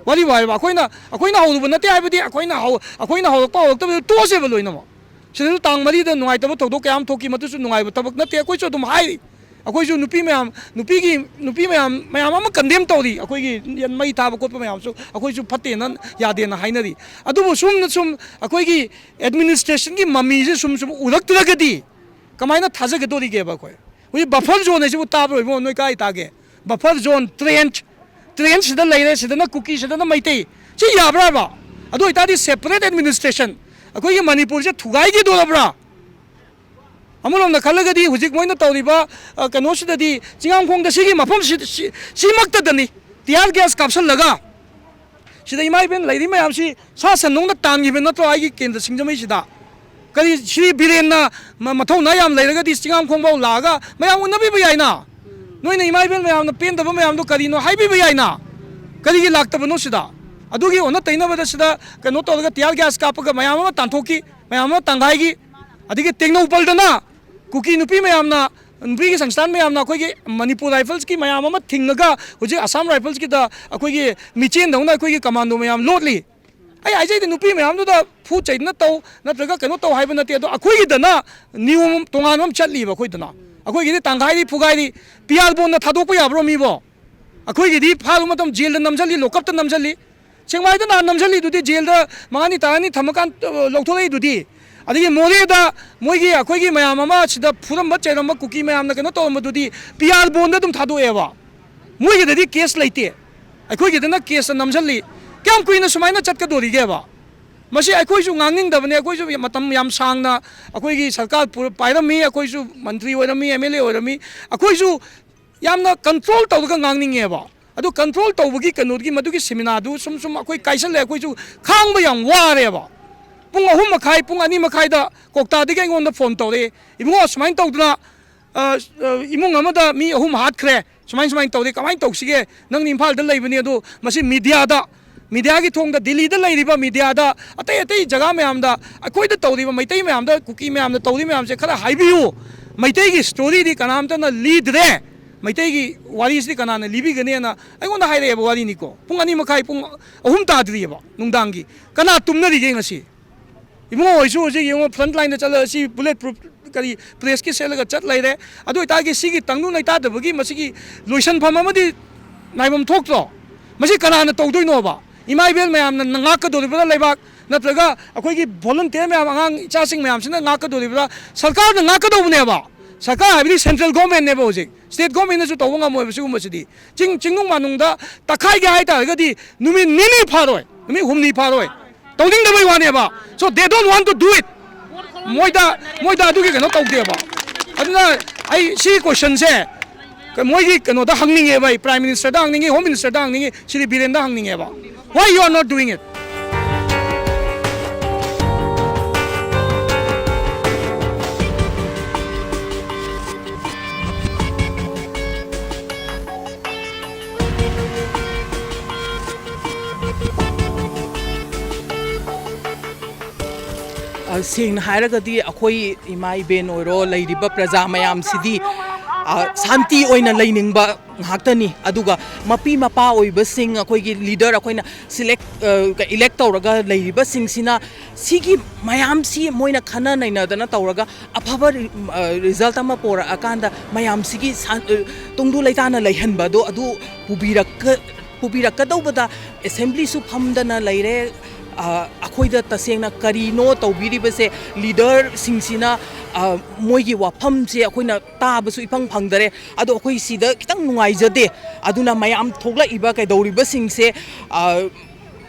ꯋꯥꯔꯤꯕꯨ ꯍꯥꯏꯕ, ꯑꯩꯈꯣꯏꯅ, ꯑꯩꯈꯣꯏꯅ ꯍꯧꯔꯨꯕ ꯅꯠꯇꯦ ꯍꯥꯏꯕꯗꯤ ꯑꯩꯈꯣꯏꯅ ꯍꯧ-, ꯑꯩꯈꯣꯏꯅ ꯍꯧꯔꯛꯄ ꯍꯧꯔꯛꯇꯕꯗꯨ ꯇꯣꯛꯑꯁꯦꯕ ꯂꯣꯏꯅꯃꯛ꯫ ꯁꯤꯗꯁꯨ ꯇꯥꯡ ꯃꯔꯤꯗ ꯅꯨꯡꯉꯥꯏꯇꯕ ꯊꯧꯗꯣꯛ ꯀꯌꯥ ꯑꯃ ꯊꯣꯛꯈꯤ, ꯃꯗꯨꯁꯨ ꯅꯨꯡꯉꯥꯏꯕ ꯊꯕꯛ ꯅꯠꯇꯦ꯫ ꯑꯩꯈꯣꯏꯁꯨ ꯑꯗꯨꯝ ꯍꯥꯏꯔꯤ꯫ ꯑꯩꯈꯣꯏꯁꯨ ꯅꯨꯄꯤ ꯃꯌꯥꯝ, ꯅꯨꯄꯤꯒꯤ, ꯅꯨꯄꯤ ꯃꯌꯥꯝ, ꯃꯌꯥꯝ ꯑꯃ ꯀꯟꯗꯦꯝ ꯇꯧꯔꯤ꯫ ꯑꯩꯈꯣꯏꯒꯤ ꯃꯩ ꯊꯥꯕ ꯈꯣꯠꯄ ꯃꯌꯥꯝꯁꯨ ꯑꯩꯈꯣꯏꯁꯨ ꯐꯠꯇꯦꯅ, ꯌꯥꯗꯦꯅ ꯍꯥꯏꯅꯔꯤ꯫ ꯑꯗꯨꯕꯨ ꯁꯨꯝꯅ ꯁꯨꯝ ꯑꯩꯈꯣꯏꯒꯤ ꯑꯦꯗꯃꯤꯅꯤꯁꯇ꯭ꯔꯦꯁꯟꯒꯤ ꯃꯃꯤꯁꯦ ꯁꯨꯝ ꯁꯨꯝ ꯎꯔꯛꯇ꯭ꯔꯒꯗꯤ ꯀꯃꯥꯏꯅ ꯊꯥꯖꯒꯗꯣꯔꯤꯒꯦꯕ ꯑꯩꯈꯣꯏ? ꯍꯧꯖꯤꯛ ꯕꯐꯔ ꯖꯣꯟ ꯍꯥꯏꯁꯤꯕꯨ ꯇꯥꯕ꯭ꯔꯣ ꯏꯕꯨꯡꯉꯣ? ꯅꯣꯏ ꯀꯥꯏ ꯇꯥꯒꯦ? ꯕꯐꯔ ꯖꯣꯟ, ꯇ꯭ꯔꯦꯟ, ꯇ꯭ꯔꯦꯟ ꯁꯤꯗ ꯂꯩꯔꯦ, ꯁꯤꯗꯅ ꯀꯨꯀꯤ, ꯁꯤꯗꯅ ꯃꯩꯇꯩ꯫ ꯁꯤ ꯌꯥꯕ꯭ꯔꯥꯕ? ꯑꯗꯨ ꯑꯣꯏꯇꯥꯔꯗꯤ ꯁꯦꯄꯔꯦꯠ ꯑꯦꯗꯃꯤꯅꯤꯁꯇ꯭ꯔꯦꯁꯟ, ꯑꯩꯈꯣꯏꯒꯤ ꯃꯅꯤꯄꯨꯔꯁꯦ ꯊꯨꯒꯥꯏꯈꯤꯗꯣꯔꯕ꯭ꯔꯥ? ꯑꯃꯔꯣꯝꯗ ꯈꯜꯂꯒꯗꯤ ꯍꯧꯖꯤꯛ ꯃꯣꯏꯅ ꯇꯧꯔꯤꯕ, ꯑ, ꯀꯩꯅꯣꯁꯤꯗꯗꯤ ꯆꯤꯡꯉꯥꯡꯈꯣꯡꯗ ꯁꯤꯒꯤ ꯃꯐꯝꯁꯤ, ꯁꯤ, ꯁꯤꯃꯛꯇꯗꯅꯤ ꯇꯤꯌꯥꯔ ꯒ꯭ꯌꯥꯁ ꯀꯥꯞꯁꯜꯂꯒ ꯁꯤꯗ ꯏꯃꯥ ꯏꯕꯦꯟ ꯂꯩꯔꯤ ꯃꯌꯥꯝꯁꯤ ꯁꯥ ꯁꯟꯗꯧꯅ ꯇꯥꯟꯈꯤꯕ ꯅꯠꯇ꯭ꯔꯣ ꯑꯩꯒꯤ ꯀꯦꯟꯗ꯭ꯔ ꯁꯤꯡꯖꯃꯩꯁꯤꯗ? ꯀꯔꯤ ꯁ꯭ꯔꯤ ꯕꯤꯔꯦꯟꯅ ꯃ-, ꯃꯊꯧꯅꯥ ꯌꯥꯝ ꯂꯩꯔꯒꯗꯤ ꯆꯤꯡꯉꯥꯡꯈꯣꯡꯐꯥꯎ ꯂꯥꯛꯑꯒ ꯃꯌꯥꯝ ꯎꯅꯕꯤꯕ ꯌꯥꯏꯅ? ꯅꯣꯏꯅ ꯏꯃꯥ ꯏꯕꯦꯟ ꯃꯌꯥꯝꯅ ꯄꯦꯟꯗꯕ ꯃꯌꯥꯝꯗꯣ ꯀꯔꯤꯅꯣ ꯍꯥꯏꯕꯤꯕ ꯌꯥꯏꯅ? ꯀꯔꯤꯒꯤ ꯂꯥꯛꯇꯕꯅꯣ ꯁꯤꯗ? ꯑꯗꯨꯒꯤ ꯑꯣꯟꯅ ꯇꯩꯅꯕꯗ ꯁꯤꯗ ꯀꯩꯅꯣ ꯇꯧꯔꯒ tear gas ꯀꯥꯞꯄꯒ ꯃꯌꯥꯝ ꯑꯃ ꯇꯥꯟꯊꯣꯛꯈꯤ, ꯃꯌꯥꯝ ꯑꯃ ꯇꯥꯟꯒꯥꯏꯈꯤ꯫ ꯑꯗꯒꯤ ꯇꯦꯡꯅꯧꯄꯜꯗꯅ ꯀꯨꯀꯤ ꯅꯨꯄꯤ ꯃꯌꯥꯝꯅ, ꯅꯨꯄꯤꯒꯤ ꯁꯪꯁꯊꯥꯟ ꯃꯌꯥꯝꯅ ꯑꯩꯈꯣꯏꯒꯤ ꯃꯅꯤꯄꯨꯔ ꯔꯥꯏꯐꯜꯁꯀꯤ ꯃꯌꯥꯝ ꯑꯃ ꯊꯤꯡꯉꯒ ꯍꯧꯖꯤꯛ ꯑꯁꯥꯝ ꯔꯥꯏꯐꯜꯁꯀꯤꯗ ꯑꯩꯈꯣꯏꯒꯤ ꯃꯤꯆꯦꯟꯗꯧꯅ ꯑꯩꯈꯣꯏꯒꯤ ꯀꯃꯥꯟꯗꯣ ꯃꯌꯥꯝ ꯂꯣꯠꯂꯤ꯫ ꯑꯩ ꯍꯥꯏꯖꯩꯗꯤ ꯅꯨꯄꯤ ꯃꯌꯥꯝꯗꯨꯗ ꯐꯨ ꯆꯩꯗꯅ ꯇꯧ ꯅꯠꯇ꯭ꯔꯒ ꯀꯩꯅꯣ ꯇꯧ ꯍꯥꯏꯕ ꯅꯠꯇꯦ, ꯑꯗꯣ ꯑꯩꯈꯣꯏꯒꯤꯗꯅ ꯅꯤꯌꯣꯝ ꯇꯣꯉꯥꯟꯕ ꯑꯃ ꯆꯠꯂꯤꯕ꯫ ꯑꯩꯈꯣꯏꯗꯅ, ꯑꯩꯈꯣꯏꯒꯤꯗꯤ ꯇꯥꯟꯒꯥꯏꯔꯤ ꯐꯨꯒꯥꯏꯔꯤ, ꯄꯤꯌꯥꯔ ꯕꯣꯟꯗ ꯊꯥꯗꯣꯛꯄ ꯌꯥꯕ꯭ꯔꯣ ꯃꯤꯕꯣ? ꯑꯩꯈꯣꯏꯒꯤꯗꯤ ꯐꯥꯔꯨ ꯃꯇꯝ ꯖꯦꯜꯗ ꯅꯝꯁꯤꯜꯂꯤ, ꯂꯣꯀꯞꯇ ꯅꯝꯁꯤꯜꯂꯤ꯫ ꯁꯦꯡꯃꯥꯏꯗ ꯅꯍꯥꯟ ꯅꯝꯁꯤꯜꯂꯤꯗꯨꯗꯤ, ꯖꯦꯜꯗ ꯃꯉꯥꯅꯤ ꯇꯔꯥꯅꯤ ꯊꯝꯃꯀꯥꯟ, ꯑ, ꯂꯧꯊꯣꯔꯛꯏꯗꯨꯗꯤ꯫ ꯑꯗꯒꯤ ꯃꯣꯔꯦꯗ ꯃꯣꯏꯒꯤ, ꯑꯩꯈꯣꯏꯒꯤ ꯃꯌꯥꯝ ꯑꯃ ꯁꯤꯗ ꯐꯨꯔꯝꯕ ꯆꯩꯔꯝꯕ ꯀꯨꯀꯤ ꯃꯌꯥꯝꯅ ꯀꯩꯅꯣ ꯇꯧꯔꯝꯕꯗꯨꯗꯤ ꯄꯤꯌꯥꯔ ꯕꯣꯟꯗ ꯑꯗꯨꯝ ꯊꯥꯗꯣꯛꯑꯦꯕ꯫ ꯃꯣꯏꯒꯤꯗꯗꯤ ꯀꯦꯁ ꯂꯩꯇꯦ, ꯑꯩꯈꯣꯏꯒꯤꯗꯅ ꯀꯦꯁꯇ ꯅꯝꯁꯤꯜꯂꯤ꯫ ꯀꯌꯥꯝ ꯀꯨꯏꯅ ꯁꯨꯃꯥꯏꯅ ꯆꯠꯀꯗꯣꯔꯤꯒꯦꯕ? ꯃꯁꯤ ꯑꯩꯈꯣꯏꯁꯨ ꯉꯥꯡꯅꯤꯡꯗꯕꯅꯤ, ꯑꯩꯈꯣꯏꯁꯨ ꯃꯇꯝ ꯌꯥꯝ ꯁꯥꯡꯅ ꯑꯩꯈꯣꯏꯒꯤ ꯁꯔꯀꯥꯔ ꯄꯨꯔ-, ꯄꯥꯏꯔꯝꯃꯤ, ꯑꯩꯈꯣꯏꯁꯨ ꯃꯟꯇ꯭ꯔꯤ ꯑꯣꯏꯔꯝꯃꯤ, ꯑꯦꯝ ꯑꯦꯜ ꯑꯦ ꯑꯣꯏꯔꯝꯃꯤ, ꯑꯩꯈꯣꯏꯁꯨ ꯌꯥꯝꯅ ꯀꯟꯇ꯭ꯔꯣꯜ ꯇꯧꯔꯒ ꯉꯥꯡꯅꯤꯡꯉꯦꯕ꯫ ꯑꯗꯨ ꯀꯟꯇ꯭ꯔꯣꯜ ꯇꯧꯕꯒꯤ ꯀꯩꯅꯣꯗꯨꯒꯤ, ꯃꯗꯨꯒꯤ ꯁꯦꯃꯤꯅꯥꯔꯗꯨ ꯁꯨꯝ ꯁꯨꯝ ꯑꯩꯈꯣꯏ ꯀꯥꯏꯁꯜꯂꯦ, ꯑꯩꯈꯣꯏꯁꯨ ꯈꯥꯡꯕ ꯌꯥꯝ ꯋꯥꯔꯦꯕ꯫ ꯄꯨꯡ ꯑꯍꯨꯝ ꯃꯈꯥꯏ, ꯄꯨꯡ ꯑꯅꯤ ꯃꯈꯥꯏꯗ ꯀꯣꯛꯇꯥꯗꯒꯤ ꯑꯩꯉꯣꯟꯗ ꯐꯣꯟ ꯇꯧꯔꯛꯑꯦ, "ꯏꯕꯨꯡꯉꯣ, ꯁꯨꯃꯥꯏꯅ ꯇꯧꯗꯅ, ꯑ, ꯑ, ꯏꯃꯨꯡ ꯑꯃꯗ ꯃꯤ ꯑꯍꯨꯝ ꯍꯥꯠꯈ꯭ꯔꯦ, ꯁꯨꯃꯥꯏ ꯁꯨꯃꯥꯏꯅ ꯇꯧꯔꯦ, ꯀꯃꯥꯏꯅ ꯇꯧꯁꯤꯒꯦ? ꯅꯪꯅ ꯏꯝꯐꯥꯜꯗ ꯂꯩꯕꯅꯤ, ꯑꯗꯣ ꯃꯁꯤ ꯃꯤꯗꯤꯌꯥꯗ, ꯃꯤꯗꯤꯌꯥꯒꯤ ꯊꯣꯡꯗ, ꯗꯤꯜꯂꯤꯗ ꯂꯩꯔꯤꯕ ꯃꯤꯗꯤꯌꯥꯗ, ꯑꯇꯩ ꯑꯇꯩ ꯖꯒꯥ ꯃꯌꯥꯝꯗ, ꯑꯩꯈꯣꯏꯗ ꯇꯧꯔꯤꯕ ꯃꯩꯇꯩ ꯃꯌꯥꯝꯗ, ꯀꯨꯀꯤ ꯃꯌꯥꯝꯗ ꯇꯧꯔꯤ ꯃꯌꯥꯝꯁꯦ ꯈꯔ ꯍꯥꯏꯕꯤꯌꯨ꯫ ꯃꯩꯇꯩꯒꯤ ꯁ꯭ꯇꯣꯔꯤꯗꯤ ꯀꯅꯥꯝꯇꯅ ꯂꯤꯗ꯭ꯔꯦ, ꯃꯩꯇꯩꯒꯤ ꯋꯥꯔꯤꯁꯤꯗꯤ ꯀꯅꯥꯅ ꯂꯤꯕꯤꯒꯅꯤꯅ" ꯑꯩꯉꯣꯟꯗ ꯍꯥꯏꯔꯛꯑꯦꯕ ꯋꯥꯔꯤꯅꯤꯀꯣ꯫ ꯄꯨꯡ ꯑꯅꯤ ꯃꯈꯥꯏ, ꯄꯨꯡ ꯑꯍꯨꯝ ꯇꯥꯗ꯭ꯔꯤꯑꯕ ꯅꯨꯡꯗꯥꯡꯒꯤ꯫ ꯀꯅꯥ ꯇꯨꯝꯅꯔꯤꯒꯦ ꯉꯁꯤ? ꯏꯕꯨꯡꯉꯣ ꯍꯣꯏꯁꯨ ꯍꯧꯖꯤꯛ ꯌꯦꯡꯉꯣ, front line ꯗ ꯆꯠꯂꯒ ꯁꯤ bullet proof ꯀꯔꯤ press ꯀꯤ ꯁꯦꯠꯂꯒ ꯆꯠ ꯂꯩꯔꯦ꯫ ꯑꯗꯨ ꯑꯣꯏꯇꯥꯔꯗꯤ ꯁꯤꯒꯤ ꯇꯪꯗꯨ ꯂꯩꯇꯥꯗꯕꯒꯤ ꯃꯁꯤꯒꯤ ꯂꯣꯏꯁꯟꯐꯝ ꯑꯃꯗꯤ ꯅꯥꯏꯐꯝ ꯊꯣꯛꯇ꯭ꯔꯣ? ꯃꯁꯤ ꯀꯅꯥꯅ ꯇꯧꯗꯣꯏꯅꯣꯕ? ꯏꯃꯥ ꯏꯕꯦꯜ ꯃꯌꯥꯝꯅ ꯉꯥꯛꯀꯗꯧꯔꯤꯕ꯭ꯔꯥ ꯂꯩꯕꯥꯛ? ꯅꯠꯇ꯭ꯔꯒ ꯑꯩꯈꯣꯏꯒꯤ volunteer ꯃꯌꯥꯝ, ꯑꯉꯥꯡ ꯏꯆꯥꯁꯤꯡ ꯃꯌꯥꯝꯁꯤꯅ ꯉꯥꯛꯀꯗꯧꯔꯤꯕ꯭ꯔꯥ? ꯁꯔꯀꯥꯔꯅ ꯉꯥꯛꯀꯗꯧꯕꯅꯦꯕ꯫ ꯁꯔꯀꯥꯔ ꯍꯥꯏꯕꯗꯤ central government ꯅꯦꯕ ꯍꯧꯖꯤꯛ꯫ State government ꯅꯁꯨ ꯇꯧꯕ ꯉꯝꯃꯣꯏꯕ ꯁꯤꯒꯨꯝꯕꯁꯤꯗꯤ꯫ ꯆꯤꯡ, ꯆꯤꯡꯅꯨꯡ ꯃꯥꯅꯨꯡꯗ ꯇꯛꯈꯥꯏꯒꯦ ꯍꯥꯏ ꯇꯥꯔꯒꯗꯤ ꯅꯨꯃꯤꯠ ꯅꯤꯅꯤ ꯐꯥꯔꯣꯏ, ꯅꯨꯃꯤꯠ ꯍꯨꯝꯅꯤ ꯐꯥꯔꯣꯏ꯫ ꯇꯧꯅꯤꯡꯗꯕꯩ ꯋꯥꯅꯦꯕ꯫ So they don't want to do it. ꯃꯣꯏꯗ, ꯃꯣꯏꯗ ꯑꯗꯨꯒꯤ ꯀꯩꯅꯣ ꯇꯧꯗꯦꯕ꯫ ꯑꯗꯨꯅ ꯑꯩ ꯁꯤ question ꯁꯦ ꯃꯣꯏꯒꯤ ꯀꯩꯅꯣꯗ ꯍꯪꯅꯤꯡꯉꯦꯕ, ꯑꯩ Prime Minister the ꯍꯪꯅꯤꯡꯉꯤ, Home Minister the ꯍꯪꯅꯤꯡꯉꯤ, Shri ꯕꯤꯔꯦꯟꯗ ꯍꯪꯅꯤꯡꯉꯦꯕ꯫ Why you are not doing it? ꯁꯦꯡꯅ ꯍꯥꯏꯔꯒꯗꯤ ꯑꯩꯈꯣꯏ ꯏꯃꯥ ꯏꯕꯦꯟ ꯑꯣꯏꯔꯣ, ꯂꯩꯔꯤꯕ ꯄ꯭ꯔꯖꯥ ꯃꯌꯥꯝꯁꯤꯗꯤ, ꯑ, ꯁꯥꯟꯇꯤ ꯑꯣꯏꯅ ꯂꯩꯅꯤꯡꯕ ꯉꯥꯛꯇꯅꯤ꯫ ꯑꯗꯨꯒ ꯃꯄꯤ ꯃꯄꯥ ꯑꯣꯏꯕꯁꯤꯡ, ꯑꯩꯈꯣꯏꯒꯤ ꯂꯤꯗꯔ ꯑꯩꯈꯣꯏꯅ ꯁꯤꯂꯦꯛ, ꯑ, ꯏꯂꯦꯛ ꯇꯧꯔꯒ ꯂꯩꯔꯤꯕꯁꯤꯡꯁꯤꯅ ꯁꯤꯒꯤ ꯃꯌꯥꯝꯁꯤ ꯃꯣꯏꯅ ꯈꯟꯅ ꯅꯩꯅꯗꯅ ꯇꯧꯔꯒ ꯑꯐꯕ ꯔꯤ-, ꯑ, ꯔꯤꯖꯜꯠ ꯑꯃ ꯄꯣꯔꯛꯑꯀꯥꯟꯗ ꯃꯌꯥꯝꯁꯤꯒꯤ ꯁꯥꯟ-, ꯑ, ꯇꯨꯡꯗꯨ ꯂꯩꯇꯥꯅ ꯂꯩꯍꯟꯕꯗꯣ ꯑꯗꯨ ꯄꯨꯕꯤꯔꯛꯀ-, ꯄꯨꯕꯤꯔꯛꯀꯗꯧꯕꯗ ꯑꯦꯁꯦꯝꯕ꯭ꯂꯤꯁꯨ ꯐꯝꯗꯅ ꯂꯩꯔꯦ꯫ ꯑ, ꯑꯩꯈꯣꯏꯗ ꯇꯁꯦꯡꯅ ꯀꯔꯤꯅꯣ ꯇꯧꯕꯤꯔꯤꯕꯁꯦ? ꯂꯤꯗꯔꯁꯤꯡꯁꯤꯅ, ꯑ, ꯃꯣꯏꯒꯤ ꯋꯥꯐꯝꯁꯦ ꯑꯩꯈꯣꯏꯅ ꯇꯥꯕꯁꯨ ꯏꯐꯪ ꯐꯪꯗꯔꯦ꯫ ꯑꯗꯣ ꯑꯩꯈꯣꯏ ꯁꯤꯗ ꯈꯤꯇꯪ ꯅꯨꯡꯉꯥꯏꯖꯗꯦ꯫ ꯑꯗꯨꯅ ꯃꯌꯥꯝ ꯊꯣꯛꯂꯛꯏꯕ ꯀꯩꯗꯧꯔꯤꯕꯁꯤꯡꯁꯦ, ꯑ,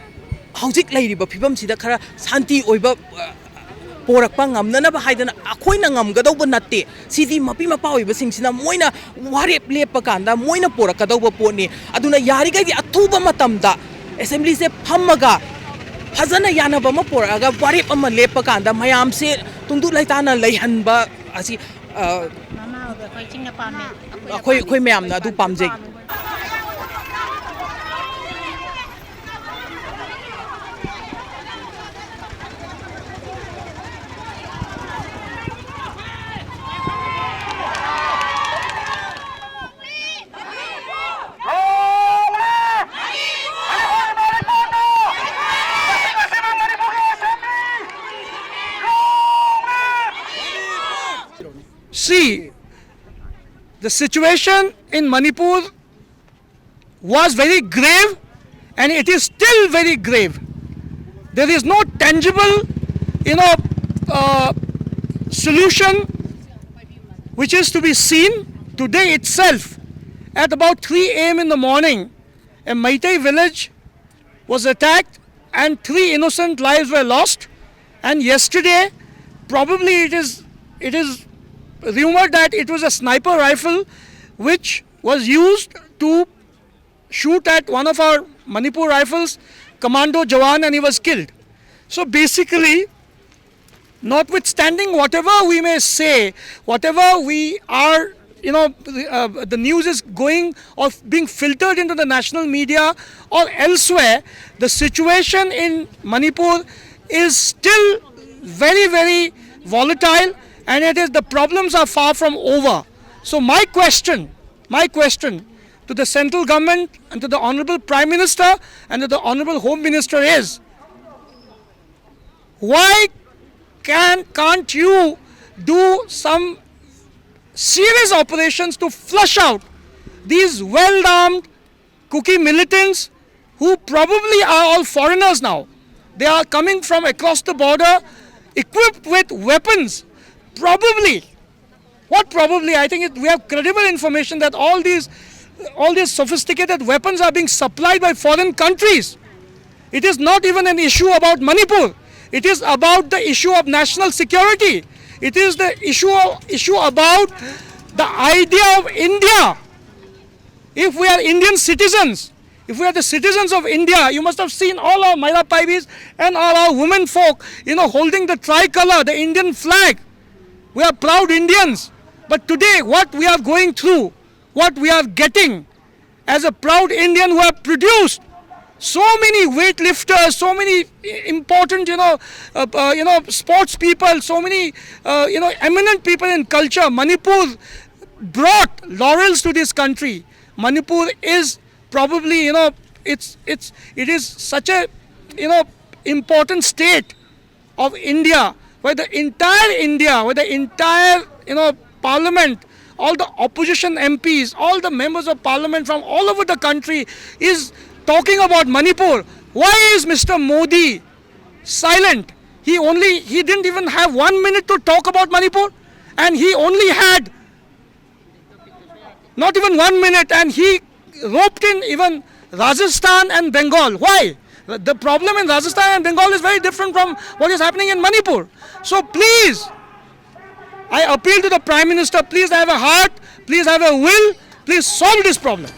ꯍꯧꯖꯤꯛ ꯂꯩꯔꯤꯕ ꯐꯤꯕꯝꯁꯤꯗ ꯈꯔ ꯁꯥꯟꯇꯤ ꯑꯣꯏꯕ, ꯑ, ꯄꯣꯔꯛꯄ ꯉꯝꯅꯅꯕ ꯍꯥꯏꯗꯅ ꯑꯩꯈꯣꯏꯅ ꯉꯝꯒꯗꯧꯕ ꯅꯠꯇꯦ꯫ ꯁꯤꯗꯤ ꯃꯄꯤ ꯃꯄꯥ ꯑꯣꯏꯕꯁꯤꯡꯁꯤꯅ ꯃꯣꯏꯅ ꯋꯥꯔꯦꯞ ꯂꯦꯞꯄ ꯀꯥꯟꯗ ꯃꯣꯏꯅ ꯄꯣꯔꯛꯀꯗꯧꯕ ꯄꯣꯠꯅꯤ꯫ ꯑꯗꯨꯅ ꯌꯥꯔꯤꯈꯩꯗꯤ ꯑꯊꯨꯕ ꯃꯇꯝꯗ ꯑꯦꯁꯦꯝꯕ꯭ꯂꯤꯁꯦ ꯐꯝꯃꯒ ꯐꯖꯅ ꯌꯥꯅꯕ ꯑꯃ ꯄꯣꯔꯛꯑꯒ ꯋꯥꯔꯦꯞ ꯑꯃ ꯂꯦꯞꯄ ꯀꯥꯟꯗ ꯃꯌꯥꯝꯁꯦ ꯇꯨꯡꯗꯨ ꯂꯩꯇꯥꯅ ꯂꯩꯍꯟꯕ ꯑꯁꯤ, ꯑ, ꯃꯃꯥ ꯑꯣꯏꯕ ꯑꯩꯈꯣꯏꯁꯤꯡꯅ ꯄꯥꯝꯃꯦ꯫ ꯑꯩꯈꯣꯏ, ꯑꯩꯈꯣꯏ ꯃꯌꯥꯝꯅ ꯑꯗꯨ ꯄꯥꯝꯖꯩ꯫ See, the situation in Manipur was very grave, and it is still very grave. There is no tangible, you know, uh, solution which is to be seen. Today itself, at about three a m in the morning, a Meitei village was attacked and three innocent lives were lost. And yesterday, probably it is, it is rumored that it was a sniper rifle which was used to shoot at one of our Manipur Rifles commando jawan, and he was killed. So basically, notwithstanding whatever we may say, whatever we are, you know, uh, the news is going or being filtered into the national media or elsewhere, the situation in Manipur is still very, very volatile, and it is, the problems are far from over. So my question, my question to the central government and to the Honorable Prime Minister and to the Honorable Home Minister is, why can, can't you do some serious operations to flush out these well-armed Kuki militants who probably are all foreigners now? They are coming from across the border, equipped with weapons. Probably, what probably? I think it, we have credible information that all these, all these sophisticated weapons are being supplied by foreign countries. It is not even an issue about Manipur. It is about the issue of national security. It is the issue, issue about the idea of India. If we are Indian citizens, if we are the citizens of India, you must have seen all our Maira Paibis and all our women folk, you know, holding the tricolor, the Indian flag. We are proud Indians. But today, what we are going through, what we are getting as a proud Indian who have produced so many weightlifters, so many important, you know, uh, uh, you know, sports people, so many, uh, you know, eminent people in culture. Manipur brought laurels to this country. Manipur is probably, you know, it's it's it is such a, you know, important state of India, where the entire India, where the entire, you know, parliament, all the opposition M Ps, all the members of parliament from all over the country is talking about Manipur. Why is Mister Modi silent? He only, he didn't even have one minute to talk about Manipur, and he only had not even one minute, and he roped in even Rajasthan and Bengal. Why? The problem in Rajasthan and Bengal is very different from what is happening in Manipur. So please, I appeal to the Prime Minister, please have a heart, please have a will, please solve this problem.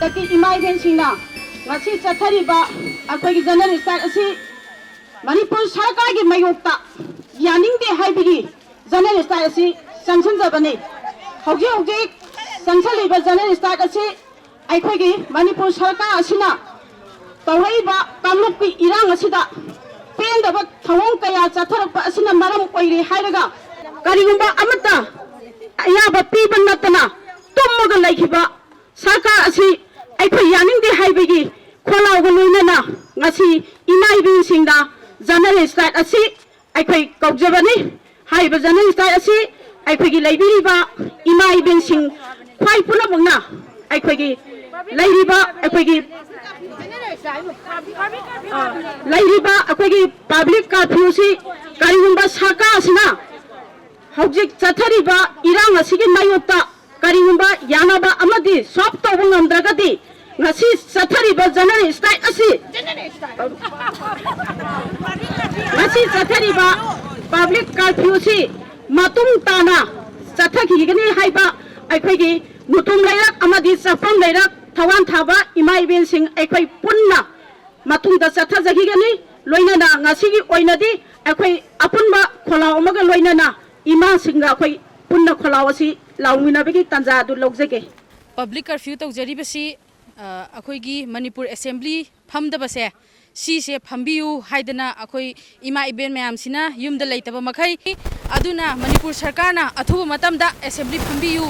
ꯍꯟꯗꯛꯀꯤ ꯏꯃꯥ ꯏꯕꯦꯟꯁꯤꯡꯅ ꯉꯁꯤ ꯆꯠꯊꯔꯤꯕ ꯑꯩꯈꯣꯏꯒꯤ general strike ꯑꯁꯤ ꯃꯅꯤꯄꯨꯔ ꯁꯔꯀꯥꯔꯒꯤ ꯃꯥꯌꯣꯛꯇ ꯌꯥꯅꯤꯡꯗꯦ ꯍꯥꯏꯕꯒꯤ ꯖꯦꯅꯔꯦꯜ ꯁ꯭ꯇ꯭ꯔꯥꯏꯛ ꯑꯁꯤ ꯆꯪꯁꯤꯟꯖꯕꯅꯤ꯫ ꯍꯧꯖꯤꯛ ꯍꯧꯖꯤꯛ ꯆꯪꯁꯤꯜꯂꯤꯕ ꯖꯦꯅꯔꯦꯜ ꯁ꯭ꯇ꯭ꯔꯥꯏꯛ ꯑꯁꯤ ꯑꯩꯈꯣꯏꯒꯤ ꯃꯅꯤꯄꯨꯔ ꯁꯔꯀꯥꯔ ꯑꯁꯤꯅ ꯇꯧꯔꯛꯏꯕ ꯀꯥꯡꯂꯨꯞꯀꯤ ꯏꯔꯥꯡ ꯑꯁꯤꯗ ꯄꯦꯟꯗꯕ ꯊꯧꯑꯣꯡ ꯀꯌꯥ ꯆꯠꯊꯔꯛꯄ ꯑꯁꯤꯅ ꯃꯔꯝ ꯑꯣꯏꯔꯦ ꯍꯥꯏꯔꯒ, ꯀꯔꯤꯒꯨꯝꯕ ꯑꯃꯠꯇ ꯑꯌꯥꯕ ꯄꯤꯕ ꯅꯠꯇꯅ ꯇꯨꯝꯃꯒ ꯂꯩꯈꯤꯕ ꯁꯔꯀꯥꯔ ꯑꯁꯤ ꯑꯩꯈꯣꯏ ꯌꯥꯅꯤꯡꯗꯦ ꯍꯥꯏꯕꯒꯤ ꯈꯣꯜꯂꯥꯎꯒ ꯂꯣꯏꯅꯅ ꯉꯁꯤ ꯏꯃꯥ ꯏꯕꯦꯟꯁꯤꯡꯅ ꯖꯦꯅꯔꯦꯜ ꯁ꯭ꯇ꯭ꯔꯥꯏꯛ ꯑꯁꯤ ꯑꯩꯈꯣꯏ ꯀꯧꯖꯕꯅꯤ꯫ ꯍꯥꯏꯔꯤꯕ ꯖꯦꯅꯔꯦꯜ ꯁ꯭ꯇ꯭ꯔꯥꯏꯛ ꯑꯁꯤ ꯑꯩꯈꯣꯏꯒꯤ ꯂꯩꯕꯤꯔꯤꯕ ꯏꯃꯥ ꯏꯕꯦꯟꯁꯤꯡ ꯈ꯭ꯋꯥꯏ ꯄꯨꯝꯅꯃꯛꯅ ꯑꯩꯈꯣꯏꯒꯤ ꯂꯩꯔꯤꯕ ꯑꯩꯈꯣꯏꯒꯤ, ꯑ, ꯂꯩꯔꯤꯕ ꯑꯩꯈꯣꯏꯒꯤ ꯄꯕ꯭ꯂꯤꯛ ꯀꯔꯐ꯭ꯌꯨꯁꯤ ꯀꯔꯤꯒꯨꯝꯕ ꯁꯔꯀꯥꯔ ꯑꯁꯤꯅ ꯍꯧꯖꯤꯛ ꯆꯠꯊꯔꯤꯕ ꯏꯔꯥꯡ ꯑꯁꯤꯒꯤ ꯃꯥꯌꯣꯛꯇ ꯀꯔꯤꯒꯨꯝꯕ ꯌꯥꯅꯕ ꯑꯃꯗꯤ ꯁꯣꯜꯕ ꯇꯧꯕ ꯉꯝꯗ꯭ꯔꯒꯗꯤ, ꯉꯁꯤ ꯆꯠꯊꯔꯤꯕ ꯖꯦꯅꯔꯦꯜ ꯁ꯭ꯇ꯭ꯔꯥꯏꯛ ꯑꯁꯤ, ꯉꯁꯤ ꯆꯠꯊꯔꯤꯕ ꯄꯕ꯭ꯂꯤꯛ ꯀꯔꯐ꯭ꯌꯨꯁꯤ ꯃꯇꯨꯡ ꯇꯥꯅ ꯆꯠꯊꯈꯤꯒꯅꯤ ꯍꯥꯏꯕ ꯑꯩꯈꯣꯏꯒꯤ ꯃꯨꯇꯨꯝ ꯂꯩꯔꯛ ꯑꯃꯗꯤ ꯆꯥꯛꯐꯝ ꯂꯩꯔꯛ ꯊꯧꯋꯥꯟ ꯊꯥꯕ ꯏꯃꯥ ꯏꯕꯦꯟꯁꯤꯡ ꯑꯩꯈꯣꯏ ꯄꯨꯟꯅ ꯃꯇꯨꯡꯗ ꯆꯠꯊꯖꯈꯤꯒꯅꯤ꯫ ꯂꯣꯏꯅꯅ ꯉꯁꯤꯒꯤ ꯑꯣꯏꯅꯗꯤ ꯑꯩꯈꯣꯏ ꯑꯄꯨꯟꯕ ꯈꯣꯜꯂꯥꯎ ꯑꯃꯒ ꯂꯣꯏꯅꯅ ꯏꯃꯥꯁꯤꯡꯒ ꯑꯩꯈꯣꯏ ꯄꯨꯟꯅ ꯈꯣꯜꯂꯥꯎ ꯑꯁꯤ ꯂꯥꯎꯃꯤꯟꯅꯕꯒꯤ ꯇꯥꯟꯖꯥ ꯑꯗꯨ ꯂꯧꯖꯒꯦ꯫ ꯄꯕ꯭ꯂꯤꯛ ꯀꯔꯐ꯭ꯌꯨ ꯇꯧꯖꯔꯤꯕꯁꯤ, ꯑ, ꯑꯩꯈꯣꯏꯒꯤ ꯃꯅꯤꯄꯨꯔ ꯑꯦꯁꯦꯝꯕ꯭ꯂꯤ ꯐꯝꯗꯕꯁꯦ, ꯁꯤꯁꯦ ꯐꯝꯕꯤꯌꯨ ꯍꯥꯏꯗꯅ ꯑꯩꯈꯣꯏ ꯏꯃꯥ ꯏꯕꯦꯟ ꯃꯌꯥꯝꯁꯤꯅ ꯌꯨꯝꯗ ꯂꯩꯇꯕ ꯃꯈꯩ, ꯑꯗꯨꯅ ꯃꯅꯤꯄꯨꯔ ꯁꯔꯀꯥꯔꯅ ꯑꯊꯨꯕ ꯃꯇꯝꯗ ꯑꯦꯁꯦꯝꯕ꯭ꯂꯤ ꯐꯝꯕꯤꯌꯨ꯫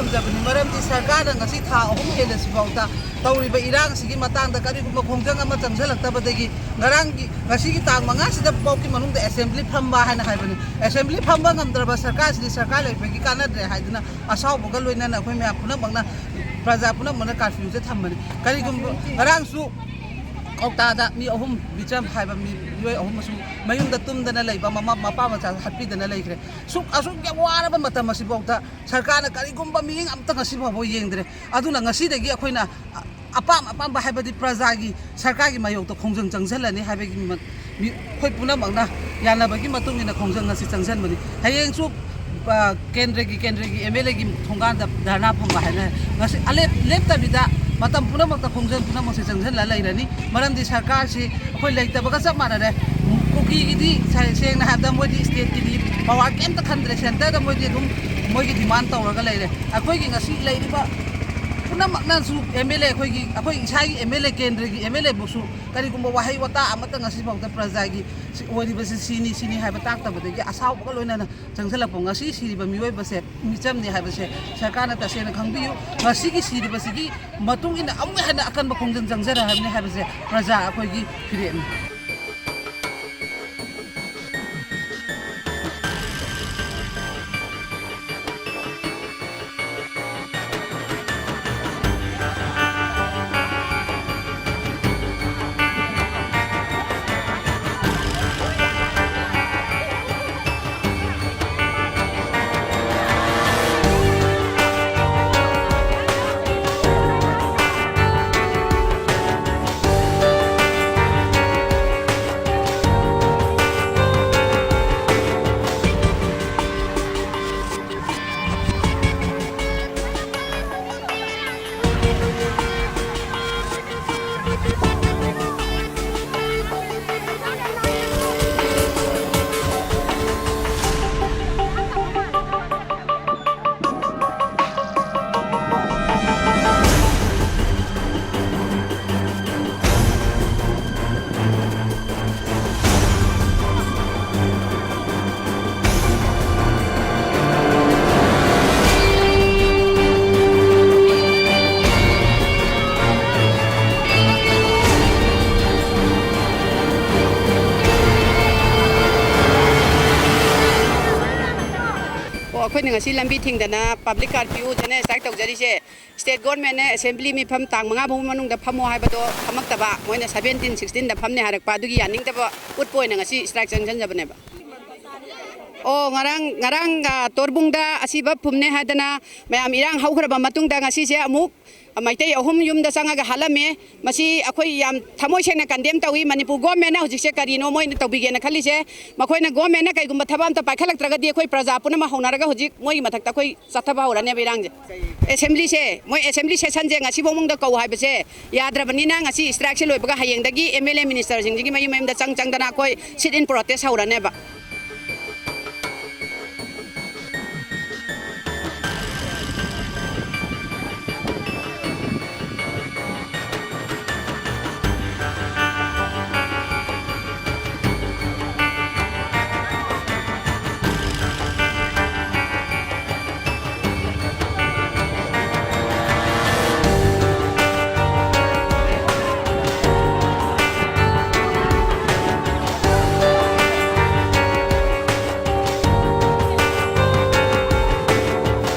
ꯄꯥꯝꯖꯕꯅꯤ꯫ ꯃꯔꯝꯗꯤ ꯁꯔꯀꯥꯔꯅ ꯉꯁꯤ ꯊꯥ ꯑꯍꯨꯝ ꯍꯦꯜꯂꯁꯤꯐꯥꯎꯗ ꯇꯧꯔꯤꯕ ꯏꯔꯥꯡꯁꯤꯒꯤ ꯃꯇꯥꯡꯗ ꯀꯔꯤꯒꯨꯝꯕ ꯈꯣꯡꯖꯪ ꯑꯃ ꯆꯪꯁꯤꯜꯂꯛꯇꯕꯗꯒꯤ ꯉꯔꯥꯡꯒꯤ, ꯉꯁꯤꯒꯤ ꯇꯥꯡ ꯃꯉꯥꯁꯤꯗ ꯐꯥꯎꯒꯤ ꯃꯅꯨꯡꯗ ꯑꯦꯁꯦꯝꯕ꯭ꯂꯤ ꯐꯝꯕ ꯍꯥꯏꯅ ꯍꯥꯏꯕꯅꯤ꯫ ꯑꯦꯁꯦꯝꯕ꯭ꯂꯤ ꯐꯝꯕ ꯉꯝꯗ꯭ꯔꯕ ꯁꯔꯀꯥꯔꯁꯤꯗꯤ ꯁꯔꯀꯥꯔ ꯂꯩꯕꯒꯤ ꯀꯥꯟꯅꯗ꯭ꯔꯦ ꯍꯥꯏꯗꯨꯅ ꯑꯁꯥꯎꯕꯒ ꯂꯣꯏꯅꯅ ꯑꯩꯈꯣꯏ ꯃꯌꯥꯝ ꯄꯨꯝꯅꯃꯛꯅ, ꯄ꯭ꯔꯖꯥ ꯄꯨꯝꯅꯃꯛꯅ ꯀꯥꯔꯐ꯭ꯌꯨꯁꯦ ꯊꯝꯕꯅꯤ꯫ ꯀꯔꯤꯒꯨꯝꯕ ꯉꯔꯥꯡꯁꯨ ꯀꯧꯇꯥꯗ ꯃꯤ ꯑꯍꯨꯝ, ꯕꯤꯆꯝ ꯍꯥꯏꯕ ꯃꯤ, ꯃꯤꯑꯣꯏ ꯑꯍꯨꯝ ꯑꯃꯁꯨ ꯃꯌꯨꯝꯗ ꯇꯨꯝꯗꯅ ꯂꯩꯕ, ꯃꯃꯥ ꯃꯄꯥ ꯃꯆꯥ ꯍꯥꯠꯄꯤꯗꯅ ꯂꯩꯈ꯭ꯔꯦ꯫ ꯁꯨꯛ, ꯑꯁꯨꯛ ꯌꯥꯝ ꯋꯥꯔꯕ ꯃꯇꯝ ꯑꯁꯤꯐꯥꯎꯗ ꯁꯔꯀꯥꯔꯅ ꯀꯔꯤꯒꯨꯝꯕ ꯃꯤꯠꯌꯦꯡ ꯑꯝꯇ ꯉꯁꯤ ꯐꯥꯎꯕ ꯌꯦꯡꯗ꯭ꯔꯦ꯫ ꯑꯗꯨꯅ ꯉꯁꯤꯗꯒꯤ ꯑꯩꯈꯣꯏꯅ ꯑꯄꯥꯝ ꯑꯄꯥꯝꯕ, ꯍꯥꯏꯕꯗꯤ ꯄ꯭ꯔꯖꯥꯒꯤ, ꯁꯔꯀꯥꯔꯒꯤ ꯃꯥꯌꯣꯛꯇ ꯈꯣꯡꯖꯪ ꯆꯪꯁꯤꯜꯂꯅꯤ ꯍꯥꯏꯕꯒꯤ ꯃ-, ꯃꯤ-, ꯑꯩꯈꯣꯏ ꯄꯨꯝꯅꯃꯛꯅ ꯌꯥꯅꯕꯒꯤ ꯃꯇꯨꯡ ꯏꯟꯅ ꯈꯣꯡꯖꯪ ꯑꯁꯤ ꯆꯪꯁꯤꯟꯕꯅꯤ꯫ ꯍꯌꯦꯡꯁꯨ, ꯑ, ꯀꯦꯟꯗ꯭ꯔꯒꯤ, ꯀꯦꯟꯗ꯭ꯔꯒꯤ ꯑꯦꯝ ꯑꯦꯜ ꯑꯦꯒꯤ ꯊꯣꯡꯒꯥꯟꯗ ꯙꯔꯅꯥ ꯐꯝꯕ ꯍꯥꯏꯅ ꯉꯁꯤ ꯑꯂꯦꯞ-, ꯂꯦꯞꯇꯕꯤꯗ ꯃꯇꯝ ꯄꯨꯝꯅꯃꯛꯇ ꯈꯣꯡꯖꯪ ꯄꯨꯝꯅꯃꯛꯁꯦ ꯆꯪꯁꯤꯜꯂ ꯂꯩꯔꯅꯤ꯫ ꯃꯔꯝꯗꯤ ꯁꯔꯀꯥꯔꯁꯤ ꯑꯩꯈꯣꯏ ꯂꯩꯇꯕꯒ ꯆꯞ ꯃꯥꯟꯅꯔꯦ꯫ ꯀꯨꯀꯤꯒꯤꯗꯤ ꯁꯦ-, ꯁꯦꯡꯅ ꯍꯥꯏꯔꯕꯗ ꯃꯣꯏꯗꯤ ꯁ꯭ꯇꯦꯠꯀꯤꯗꯤ ꯄꯋꯥꯔ ꯀꯩꯝꯇ ꯈꯟꯗ꯭ꯔꯦ꯫ ꯁꯦꯟꯇꯔꯗ ꯃꯣꯏꯗꯤ ꯑꯗꯨꯝ ꯃꯣꯏꯒꯤ ꯗꯤꯃꯥꯟ ꯇꯧꯔꯒ ꯂꯩꯔꯦ꯫ ꯑꯩꯈꯣꯏꯒꯤ ꯉꯁꯤ ꯂꯩꯔꯤꯕ ꯄꯨꯝꯅꯃꯛꯅꯁꯨ ꯑꯦꯝ ꯑꯦꯜ ꯑꯦ, ꯑꯩꯈꯣꯏꯒꯤ, ꯑꯩꯈꯣꯏ ꯏꯁꯥꯒꯤ ꯑꯦꯝ ꯑꯦꯜ ꯑꯦ, ꯀꯦꯟꯗ꯭ꯔꯒꯤ ꯑꯦꯝ ꯑꯦꯜ ꯑꯦꯕꯨꯁꯨ ꯀꯔꯤꯒꯨꯝꯕ ꯋꯥꯍꯩ ꯋꯥꯇꯥ ꯑꯃꯠꯇ ꯉꯁꯤꯐꯥꯎꯗ ꯄ꯭ꯔꯖꯥꯒꯤ ꯁꯤ ꯑꯣꯏꯔꯤꯕꯁꯤ ꯁꯤꯅꯤ, ꯁꯤꯅꯤ ꯍꯥꯏꯕ ꯇꯥꯛꯇꯕꯗꯒꯤ ꯑꯁꯥꯎꯕꯒ ꯂꯣꯏꯅꯅ ꯆꯪꯁꯤꯜꯂꯛꯄ꯫ ꯉꯁꯤ ꯁꯤꯔꯤꯕ ꯃꯤꯑꯣꯏꯕꯁꯦ ꯃꯤꯆꯝꯅꯤ ꯍꯥꯏꯕꯁꯦ ꯁꯔꯀꯥꯔꯅ ꯇꯁꯦꯡꯅ ꯈꯪꯕꯤꯌꯨ꯫ ꯉꯁꯤꯒꯤ ꯁꯤꯔꯤꯕꯁꯤꯒꯤ ꯃꯇꯨꯡ ꯏꯟꯅ ꯑꯃꯨꯛ ꯍꯦꯟꯅ ꯑꯀꯟꯕ ꯈꯣꯡꯖꯪ ꯆꯪꯖꯔꯛꯑꯕꯅꯤ ꯍꯥꯏꯕꯁꯦ ꯄ꯭ꯔꯖꯥ ꯑꯩꯈꯣꯏꯒꯤ ꯐꯤꯔꯦꯞꯅꯤ꯫ ꯉꯁꯤ ꯂꯝꯕꯤ ꯊꯤꯡꯗꯅ ꯄꯕ꯭ꯂꯤꯛ ꯀꯥꯔꯐ꯭ꯌꯨ ꯖꯦꯅꯔꯦꯜ ꯁ꯭ꯇ꯭ꯔꯥꯏꯛ ꯇꯧꯖꯔꯤꯁꯦ, ꯁ꯭ꯇꯦꯠ ꯒꯣꯔꯃꯦꯟꯅ ꯑꯦꯁꯦꯝꯕ꯭ꯂꯤ ꯃꯤꯐꯝ ꯇꯥꯡ ꯃꯉꯥ ꯐꯥꯎꯕ ꯃꯅꯨꯡꯗ ꯐꯝꯃꯣ ꯍꯥꯏꯕꯗꯣ ꯐꯝꯃꯛꯇꯕ, ꯃꯣꯏꯅ ꯁꯕꯦꯟꯇꯤꯟ, ꯁꯤꯛꯁꯇꯤꯟꯗ ꯐꯝꯅꯤ ꯍꯥꯏꯔꯛꯄ, ꯑꯗꯨꯒꯤ ꯌꯥꯅꯤꯡꯗꯕ ꯎꯠꯄ ꯑꯣꯏꯅ ꯉꯁꯤ ꯁ꯭ꯇ꯭ꯔꯥꯏꯛ ꯆꯪꯁꯤꯟꯖꯕꯅꯦꯕ꯫ ꯑꯣ, ꯉꯔꯥꯡ, ꯉꯔꯥꯡ, ꯑ, ꯇꯣꯔꯕꯨꯡꯗ ꯑꯁꯤꯕ ꯐꯨꯝꯅꯦ ꯍꯥꯏꯗꯅ ꯃꯌꯥꯝ ꯏꯔꯥꯡ ꯍꯧꯈ꯭ꯔꯕ ꯃꯇꯨꯡꯗ ꯉꯁꯤꯁꯦ ꯑꯃꯨꯛ ꯃꯩꯇꯩ ꯑꯍꯨꯝ ꯌꯨꯝꯗ ꯆꯪꯉꯒ ꯍꯥꯠꯂꯝꯃꯦ꯫ ꯃꯁꯤ ꯑꯩꯈꯣꯏ ꯌꯥꯝ ꯊꯃꯣꯏ ꯁꯦꯡꯅ ꯀꯟꯗꯦꯝ ꯇꯧꯏ꯫ ꯃꯅꯤꯄꯨꯔ ꯒꯣꯔꯃꯦꯟꯅ ꯍꯧꯖꯤꯛꯁꯦ ꯀꯔꯤꯅꯣ ꯃꯣꯏꯅ ꯇꯧꯕꯤꯒꯦꯅ ꯈꯜꯂꯤꯁꯦ? ꯃꯈꯣꯏꯅ ꯒꯣꯔꯃꯦꯟꯅ ꯀꯩꯒꯨꯝꯕ ꯊꯕꯛ ꯑꯝꯇ ꯄꯥꯏꯈꯠꯂꯛꯇ꯭ꯔꯒꯗꯤ ꯑꯩꯈꯣꯏ ꯄ꯭ꯔꯖꯥ ꯄꯨꯝꯅꯃꯛ ꯍꯧꯅꯔꯒ ꯍꯧꯖꯤꯛ ꯃꯣꯏꯒꯤ ꯃꯊꯛꯇ ꯑꯩꯈꯣꯏ ꯆꯠꯊꯕ ꯍꯧꯔꯅꯦꯕ ꯏꯔꯥꯡꯁꯦ꯫ ꯑꯦꯁꯦꯝꯕ꯭ꯂꯤꯁꯦ, ꯃꯣꯏ ꯑꯦꯁꯦꯝꯕ꯭ꯂꯤ ꯁꯦꯁꯟꯁꯦ ꯉꯁꯤꯐꯥꯎ ꯃꯅꯨꯡꯗ ꯀꯧ ꯍꯥꯏꯕꯁꯦ ꯌꯥꯗ꯭ꯔꯕꯅꯤꯅ ꯉꯁꯤ ꯁ꯭ꯇ꯭ꯔꯥꯏꯛꯁꯦ ꯂꯣꯏꯕꯒ ꯍꯌꯦꯡꯗꯒꯤ ꯑꯦꯝ ꯑꯦꯜ ꯑꯦ ꯃꯤꯅꯤꯁꯇꯔꯁꯤꯡꯁꯤꯒꯤ ꯃꯌꯨꯝ ꯃꯌꯨꯝꯗ ꯆꯪ ꯆꯪꯗꯅ ꯑꯩꯈꯣꯏ ꯁꯤꯠ ꯏꯟ ꯄ꯭ꯔꯣꯇꯦꯁ ꯍꯧꯔꯅꯦꯕ꯫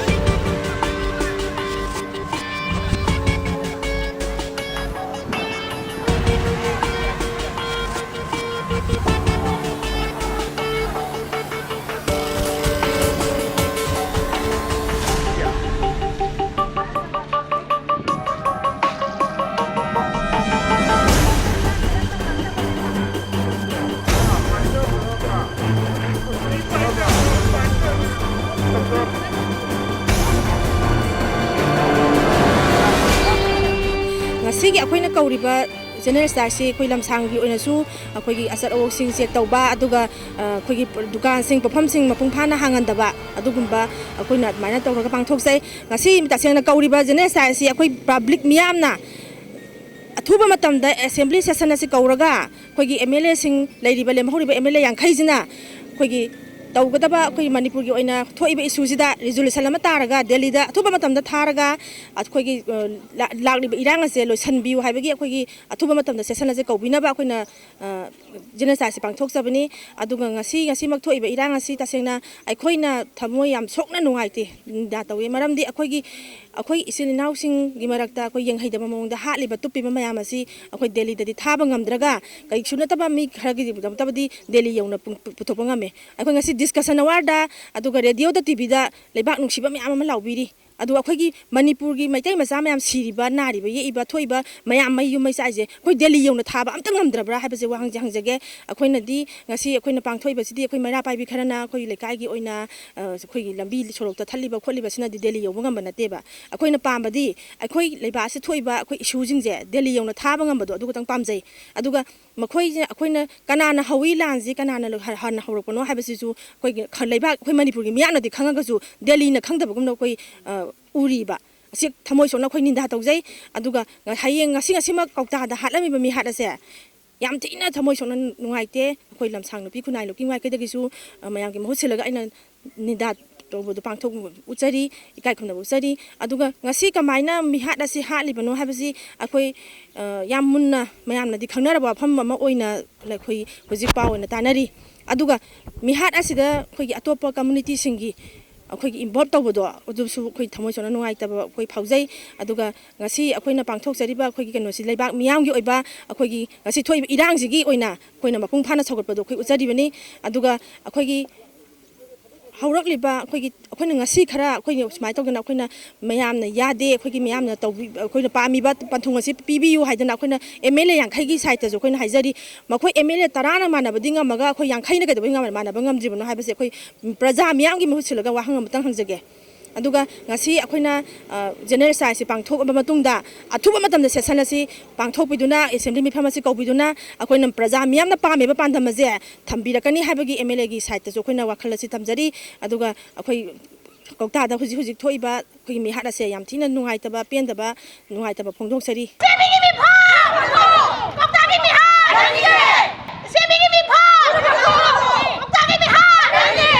ꯉꯁꯤꯒꯤ ꯑꯩꯈꯣꯏꯅ ꯀꯧꯔꯤꯕ ꯖꯦꯅꯔꯦꯜ ꯁ꯭ꯇ꯭ꯔꯥꯏꯛꯁꯤ ꯑꯩꯈꯣꯏ ꯂꯝꯁꯥꯡꯒꯤ ꯑꯣꯏꯅꯁꯨ ꯑꯩꯈꯣꯏꯒꯤ ꯑꯆꯠ ꯑꯋꯣꯛꯁꯤꯡ ꯆꯦꯛ ꯇꯧꯕ, ꯑꯗꯨꯒ, ꯑ, ꯑꯩꯈꯣꯏꯒꯤ ꯗꯨꯀꯥꯟꯁꯤꯡ, ꯄꯣꯠꯐꯝꯁꯤꯡ ꯃꯄꯨꯡ ꯐꯥꯅ ꯍꯥꯡꯍꯟꯗꯕ, ꯑꯗꯨꯒꯨꯝꯕ ꯑꯩꯈꯣꯏꯅ ꯑꯗꯨꯃꯥꯏꯅ ꯇꯧꯔꯒ ꯄꯥꯡꯊꯣꯛꯆꯩ꯫ ꯉꯁꯤ ꯇꯁꯦꯡꯅ ꯀꯧꯔꯤꯕ ꯖꯦꯅꯔꯦꯜ ꯁ꯭ꯇ꯭ꯔꯥꯏꯛ ꯑꯁꯤ ꯑꯩꯈꯣꯏ ꯄꯕ꯭ꯂꯤꯛ ꯃꯤꯌꯥꯝꯅ ꯑꯊꯨꯕ ꯃꯇꯝꯗ ꯑꯦꯁꯦꯝꯕ꯭ꯂꯤ ꯁꯦꯁꯟ ꯑꯁꯤ ꯀꯧꯔꯒ ꯑꯩꯈꯣꯏꯒꯤ ꯑꯦꯝ ꯑꯦꯜ ꯑꯦꯁꯤꯡ, ꯂꯩꯔꯤꯕ, ꯂꯦꯝꯍꯧꯔꯤꯕ ꯑꯦꯝ ꯑꯦꯜ ꯑꯦ ꯌꯥꯡꯈꯩꯁꯤꯅ ꯑꯩꯈꯣꯏꯒꯤ ꯇꯧꯒꯗꯕ ꯑꯩꯈꯣꯏ ꯃꯅꯤꯄꯨꯔꯒꯤ ꯑꯣꯏꯅ ꯊꯣꯛꯏꯕ ꯏꯁꯨꯁꯤꯗ ꯔꯤꯖꯣꯂꯨꯁꯟ ꯑꯃ ꯇꯥꯔꯒ ꯗꯦꯜꯂꯤꯗ ꯑꯊꯨꯕ ꯃꯇꯝꯗ ꯊꯥꯔꯒ ꯑꯩꯈꯣꯏꯒꯤ, ꯑ, ꯂꯥ-, ꯂꯥꯛꯂꯤꯕ ꯏꯔꯥꯡ ꯑꯁꯦ ꯂꯣꯏꯁꯤꯟꯕꯤꯌꯨ ꯍꯥꯏꯕꯒꯤ ꯑꯩꯈꯣꯏꯒꯤ ꯑꯊꯨꯕ ꯃꯇꯝꯗ ꯁꯦꯁꯟ ꯑꯁꯦ ꯀꯧꯕꯤꯅꯕ ꯑꯩꯈꯣꯏꯅ, ꯑ, ꯖꯦꯅꯦꯁꯥꯏꯁꯁꯦ ꯄꯥꯡꯊꯣꯛꯆꯕꯅꯤ꯫ ꯑꯗꯨꯒ ꯉꯁꯤ, ꯉꯁꯤꯃꯛ ꯊꯣꯛꯏꯕ ꯏꯔꯥꯡ ꯑꯁꯤ ꯇꯁꯦꯡꯅ ꯑꯩꯈꯣꯏꯅ ꯊꯃꯣꯏ ꯌꯥꯝ ꯁꯣꯛꯅ ꯅꯨꯡꯉꯥꯏꯇꯦ, ꯅꯤꯟꯗꯥ ꯇꯧꯏ꯫ ꯃꯔꯝꯗꯤ ꯑꯩꯈꯣꯏꯒꯤ, ꯑꯩꯈꯣꯏ ꯏꯆꯤꯜ ꯏꯅꯥꯎꯁꯤꯡꯒꯤ ꯃꯔꯛꯇ ꯑꯩꯈꯣꯏ ꯌꯦꯡꯍꯩꯗꯕ ꯃꯑꯣꯡꯗ ꯍꯥꯠꯂꯤꯕ ꯇꯨꯞꯄꯤꯕ ꯃꯌꯥꯝ ꯑꯁꯤ ꯑꯩꯈꯣꯏ ꯗꯦꯜꯂꯤꯗꯗꯤ ꯊꯥꯕ ꯉꯝꯗ꯭ꯔꯒ, ꯀꯩꯁꯨ ꯅꯠꯇꯕ ꯃꯤ ꯈꯔꯒꯤꯗꯃꯛꯇꯕꯨꯗꯤ ꯗꯦꯜꯂꯤ ꯌꯧꯅ ꯄꯨ-, ꯄꯨ-, ꯄꯨꯊꯣꯛꯄ ꯉꯝꯃꯦ꯫ ꯑꯩꯈꯣꯏ ꯉꯁꯤ ꯗꯤꯁꯀꯁꯟ ꯑꯋꯥꯔꯗ, ꯑꯗꯨꯒ ꯔꯦꯗꯤꯑꯣꯗ, ꯇꯤꯚꯤꯗ ꯂꯩꯕꯥꯛ ꯅꯨꯡꯁꯤꯕ ꯃꯌꯥꯝ ꯑꯃ ꯂꯥꯎꯕꯤꯔꯤ꯫ ꯑꯗꯨ ꯑꯩꯈꯣꯏꯒꯤ ꯃꯅꯤꯄꯨꯔꯒꯤ ꯃꯩꯇꯩ ꯃꯆꯥ ꯃꯌꯥꯝ ꯁꯤꯔꯤꯕ, ꯅꯥꯔꯤꯕ, ꯌꯦꯛꯏꯕ, ꯊꯣꯛꯏꯕ ꯃꯌꯥꯝ, ꯃꯩ ꯌꯨꯝ ꯃꯩ ꯆꯥꯛꯏꯁꯦ ꯑꯩꯈꯣꯏ ꯗꯦꯜꯂꯤ ꯌꯧꯅ ꯊꯥꯕ ꯑꯝꯇ ꯉꯝꯗ꯭ꯔꯕ꯭ꯔꯥ ꯍꯥꯏꯕꯁꯦ ꯋꯥꯍꯪꯁꯦ ꯍꯪꯖꯒꯦ꯫ ꯑꯩꯈꯣꯏꯅꯗꯤ ꯉꯁꯤ ꯑꯩꯈꯣꯏꯅ ꯄꯥꯡꯊꯣꯛꯏꯕꯁꯤꯗꯤ ꯑꯩꯈꯣꯏ ꯃꯩꯔꯥ ꯄꯥꯏꯕꯤ ꯈꯔꯅ ꯑꯩꯈꯣꯏꯒꯤ ꯂꯩꯀꯥꯏꯒꯤ ꯑꯣꯏꯅ, ꯑ, ꯑꯩꯈꯣꯏꯒꯤ ꯂꯝꯕꯤ ꯁꯣꯔꯣꯛꯇ ꯊꯠꯂꯤꯕ ꯈꯣꯠꯂꯤꯕꯁꯤꯅꯗꯤ ꯗꯦꯜꯂꯤ ꯌꯧꯕ ꯉꯝꯕ ꯅꯠꯇꯦꯕ꯫ ꯑꯩꯈꯣꯏꯅ ꯄꯥꯝꯕꯗꯤ ꯑꯩꯈꯣꯏ ꯂꯩꯕꯥꯛ ꯑꯁꯤꯗ ꯊꯣꯛꯏꯕ ꯑꯩꯈꯣꯏ ꯏꯁꯨꯁꯤꯡꯁꯦ ꯗꯦꯜꯂꯤ ꯌꯧꯅ ꯊꯥꯕ ꯉꯝꯕꯗꯣ ꯑꯗꯨ ꯈꯛꯇꯪ ꯄꯥꯝꯖꯩ꯫ ꯑꯗꯨꯒ ꯃꯈꯣꯏꯁꯦ ꯑꯩꯈꯣꯏꯅ ꯀꯅꯥꯅ ꯍꯧꯏ ꯂꯥꯟꯁꯤ, ꯀꯅꯥꯅ ꯂꯣꯏ-, ꯍ-, ꯍꯥꯟꯅ ꯍꯧꯔꯛꯄꯅꯣ ꯍꯥꯏꯕꯁꯤꯁꯨ ꯑꯩꯈꯣꯏꯒꯤ ꯈ-, ꯂꯩꯕꯥꯛ ꯑꯩꯈꯣꯏ ꯃꯅꯤꯄꯨꯔꯒꯤ ꯃꯤꯌꯥꯝꯅꯗꯤ ꯈꯪꯉꯒꯁꯨ ꯗꯦꯜꯂꯤꯅ ꯈꯪꯗꯕꯒꯨꯝꯅ ꯑꯩꯈꯣꯏ, ꯑ, ꯎꯔꯤꯕ꯫ ꯑꯁꯤ ꯊꯃꯣꯏ ꯁꯣꯛꯅ ꯑꯩꯈꯣꯏ ꯅꯤꯟꯗꯥ ꯇꯧꯖꯩ꯫ ꯑꯗꯨꯒ ꯍꯌꯦꯡ ꯉꯁꯤ, ꯉꯁꯤꯃꯛ ꯀꯧꯇꯥꯗ ꯍꯥꯠꯂꯝꯃꯤꯕ ꯃꯤꯍꯥꯠ ꯑꯁꯦ ꯌꯥꯝ ꯊꯤꯅ ꯊꯃꯣꯏ ꯁꯣꯛꯅ ꯅꯨꯡꯉꯥꯏꯇꯦ꯫ ꯑꯩꯈꯣꯏ ꯂꯝꯁꯥꯡ ꯅꯨꯄꯤ ꯈꯨꯟꯅꯥꯏ ꯂꯨꯞꯀꯤ ꯃꯥꯏꯀꯩꯗꯒꯤꯁꯨ, ꯑ, ꯃꯌꯥꯝꯒꯤ ꯃꯍꯨꯠ ꯁꯤꯜꯂꯒ ꯑꯩꯅ ꯅꯤꯟꯗꯥ ꯇꯧꯕꯗꯨ ꯄꯥꯡꯊꯣꯛ ꯎꯠꯆꯔꯤ, ꯏꯀꯥꯏ ꯈꯨꯝꯅꯕ ꯎꯠꯆꯔꯤ꯫ ꯑꯗꯨꯒ ꯉꯁꯤ ꯀꯃꯥꯏꯅ ꯃꯤꯍꯥꯠ ꯑꯁꯤ ꯍꯥꯠꯂꯤꯕꯅꯣ ꯍꯥꯏꯕꯁꯤ ꯑꯩꯈꯣꯏ, ꯑ, ꯌꯥꯝ ꯃꯨꯟꯅ ꯃꯌꯥꯝꯅꯗꯤ ꯈꯪꯅꯔꯕ ꯋꯥꯐꯝ ꯑꯃ ꯑꯣꯏꯅ ꯑꯩꯈꯣꯏ ꯍꯧꯖꯤꯛ ꯄꯥꯎ ꯑꯣꯏꯅ ꯇꯥꯅꯔꯤ꯫ ꯑꯗꯨꯒ ꯃꯤꯍꯥꯠ ꯑꯁꯤꯗ ꯑꯩꯈꯣꯏꯒꯤ ꯑꯇꯣꯞꯄ ꯀꯝꯃꯨꯅꯤꯇꯤꯁꯤꯡꯒꯤ ꯑꯩꯈꯣꯏꯒꯤ ꯏꯟꯚꯣꯜꯕ ꯇꯧꯕꯗꯣ ꯑꯗꯨꯁꯨ ꯑꯩꯈꯣꯏ ꯊꯃꯣꯏ ꯁꯣꯛꯅ ꯅꯨꯡꯉꯥꯏꯇꯕ ꯑꯩꯈꯣꯏ ꯐꯥꯎꯖꯩ꯫ ꯑꯗꯨꯒ ꯉꯁꯤ ꯑꯩꯈꯣꯏꯅ ꯄꯥꯡꯊꯣꯛꯆꯔꯤꯕ ꯑꯩꯈꯣꯏꯒꯤ ꯀꯩꯅꯣꯁꯤ ꯂꯩꯕꯥꯛ ꯃꯤꯌꯥꯝꯒꯤ ꯑꯣꯏꯕ ꯑꯩꯈꯣꯏꯒꯤ ꯉꯁꯤ ꯊꯣꯛꯏꯕ ꯏꯔꯥꯡꯁꯤꯒꯤ ꯑꯣꯏꯅ ꯑꯩꯈꯣꯏꯅ ꯃꯄꯨꯡ ꯐꯥꯅ ꯁꯧꯒꯠꯄꯗꯣ ꯑꯩꯈꯣꯏ ꯎꯠꯆꯔꯤꯕꯅꯤ꯫ ꯑꯗꯨꯒ ꯑꯩꯈꯣꯏꯒꯤ ꯍꯧꯔꯛꯂꯤꯕ ꯑꯩꯈꯣꯏꯒꯤ, ꯑꯩꯈꯣꯏꯅ ꯉꯁꯤ ꯈꯔ ꯑꯩꯈꯣꯏꯒꯤ ꯁꯨꯃꯥꯏꯅ ꯇꯧꯗꯅ ꯑꯩꯈꯣꯏꯅ ꯃꯌꯥꯝꯅ ꯌꯥꯗꯦ, ꯑꯩꯈꯣꯏꯒꯤ ꯃꯌꯥꯝꯅ ꯇꯧꯕꯤ-, ꯑꯩꯈꯣꯏꯅ ꯄꯥꯝꯃꯤꯕ ꯄꯟꯊꯨꯡ ꯑꯁꯤ ꯄꯤꯕꯤꯌꯨ ꯍꯥꯏꯗꯅ ꯑꯩꯈꯣꯏꯅ ꯑꯦꯝ ꯑꯦꯜ ꯑꯦ ꯌꯥꯡꯈꯩꯒꯤ ꯁꯥꯏꯠꯇꯁꯨ ꯑꯩꯈꯣꯏꯅ ꯍꯥꯏꯖꯔꯤ꯫ ꯃꯈꯣꯏ ꯑꯦꯝ ꯑꯦꯜ ꯑꯦ ꯇꯔꯥꯅ ꯃꯥꯟꯅꯕꯗꯤ ꯉꯝꯃꯒ ꯑꯩꯈꯣꯏ ꯌꯥꯡꯈꯩꯅ ꯀꯩꯗꯧꯕꯩ ꯉꯝ-, ꯃꯥꯟꯅꯕ ꯉꯝꯗ꯭ꯔꯤꯕꯅꯣ ꯍꯥꯏꯕꯁꯦ ꯑꯩꯈꯣꯏ ꯄ꯭ꯔꯖꯥ ꯃꯤꯌꯥꯝꯒꯤ ꯃꯍꯨꯠ ꯁꯤꯜꯂꯒ ꯋꯥꯍꯪ ꯑꯃꯇꯪ ꯍꯪꯖꯒꯦ꯫ ꯑꯗꯨꯒ ꯉꯁꯤ ꯑꯩꯈꯣꯏꯅ, ꯑ, ꯖꯦꯅꯦꯔꯦꯜ ꯁꯥꯏꯁꯁꯤ ꯄꯥꯡꯊꯣꯛꯂꯕ ꯃꯇꯨꯡꯗ ꯑꯊꯨꯕ ꯃꯇꯝꯗ ꯁꯦꯁꯟ ꯑꯁꯤ ꯄꯥꯡꯊꯣꯛꯄꯤꯗꯨꯅ, ꯑꯦꯁꯦꯝꯕ꯭ꯂꯤ ꯃꯤꯐꯝ ꯑꯁꯤ ꯀꯧꯕꯤꯗꯨꯅ ꯑꯩꯈꯣꯏꯅ ꯄ꯭ꯔꯖꯥ ꯃꯤꯌꯥꯝꯅ ꯄꯥꯝꯃꯤꯕ ꯄꯥꯟꯗꯝ ꯑꯁꯦ ꯊꯝꯕꯤꯔꯛꯀꯅꯤ ꯍꯥꯏꯕꯒꯤ ꯑꯦꯝ ꯑꯦꯜ ꯑꯦꯒꯤ ꯁꯥꯏꯠꯇꯁꯨ ꯑꯩꯈꯣꯏꯅ ꯋꯥꯈꯜ ꯑꯁꯤ ꯊꯝꯖꯔꯤ꯫ ꯑꯗꯨꯒ ꯑꯩꯈꯣꯏ ꯀꯧꯇꯥꯗ ꯍꯧꯖꯤꯛ ꯍꯧꯖꯤꯛ ꯊꯣꯛꯏꯕ ꯑꯩꯈꯣꯏꯒꯤ ꯃꯤꯍꯥꯠ ꯑꯁꯦ ꯌꯥꯝ ꯊꯤꯅ ꯅꯨꯡꯉꯥꯏꯇꯕ, ꯄꯦꯟꯗꯕ, ꯅꯨꯡꯉꯥꯏꯇꯕ ꯐꯣꯡꯗꯣꯛꯆꯔꯤ꯫ ꯁꯦꯝꯕꯤꯒꯤ ꯃꯤꯐꯝ! ꯀꯧꯇꯥꯒꯤ ꯃꯤꯍꯥꯠ! ꯁꯦꯝꯕꯤꯒꯤ ꯃꯤꯐꯝ! ꯀꯧꯇꯥꯒꯤ ꯃꯤꯍꯥꯠ!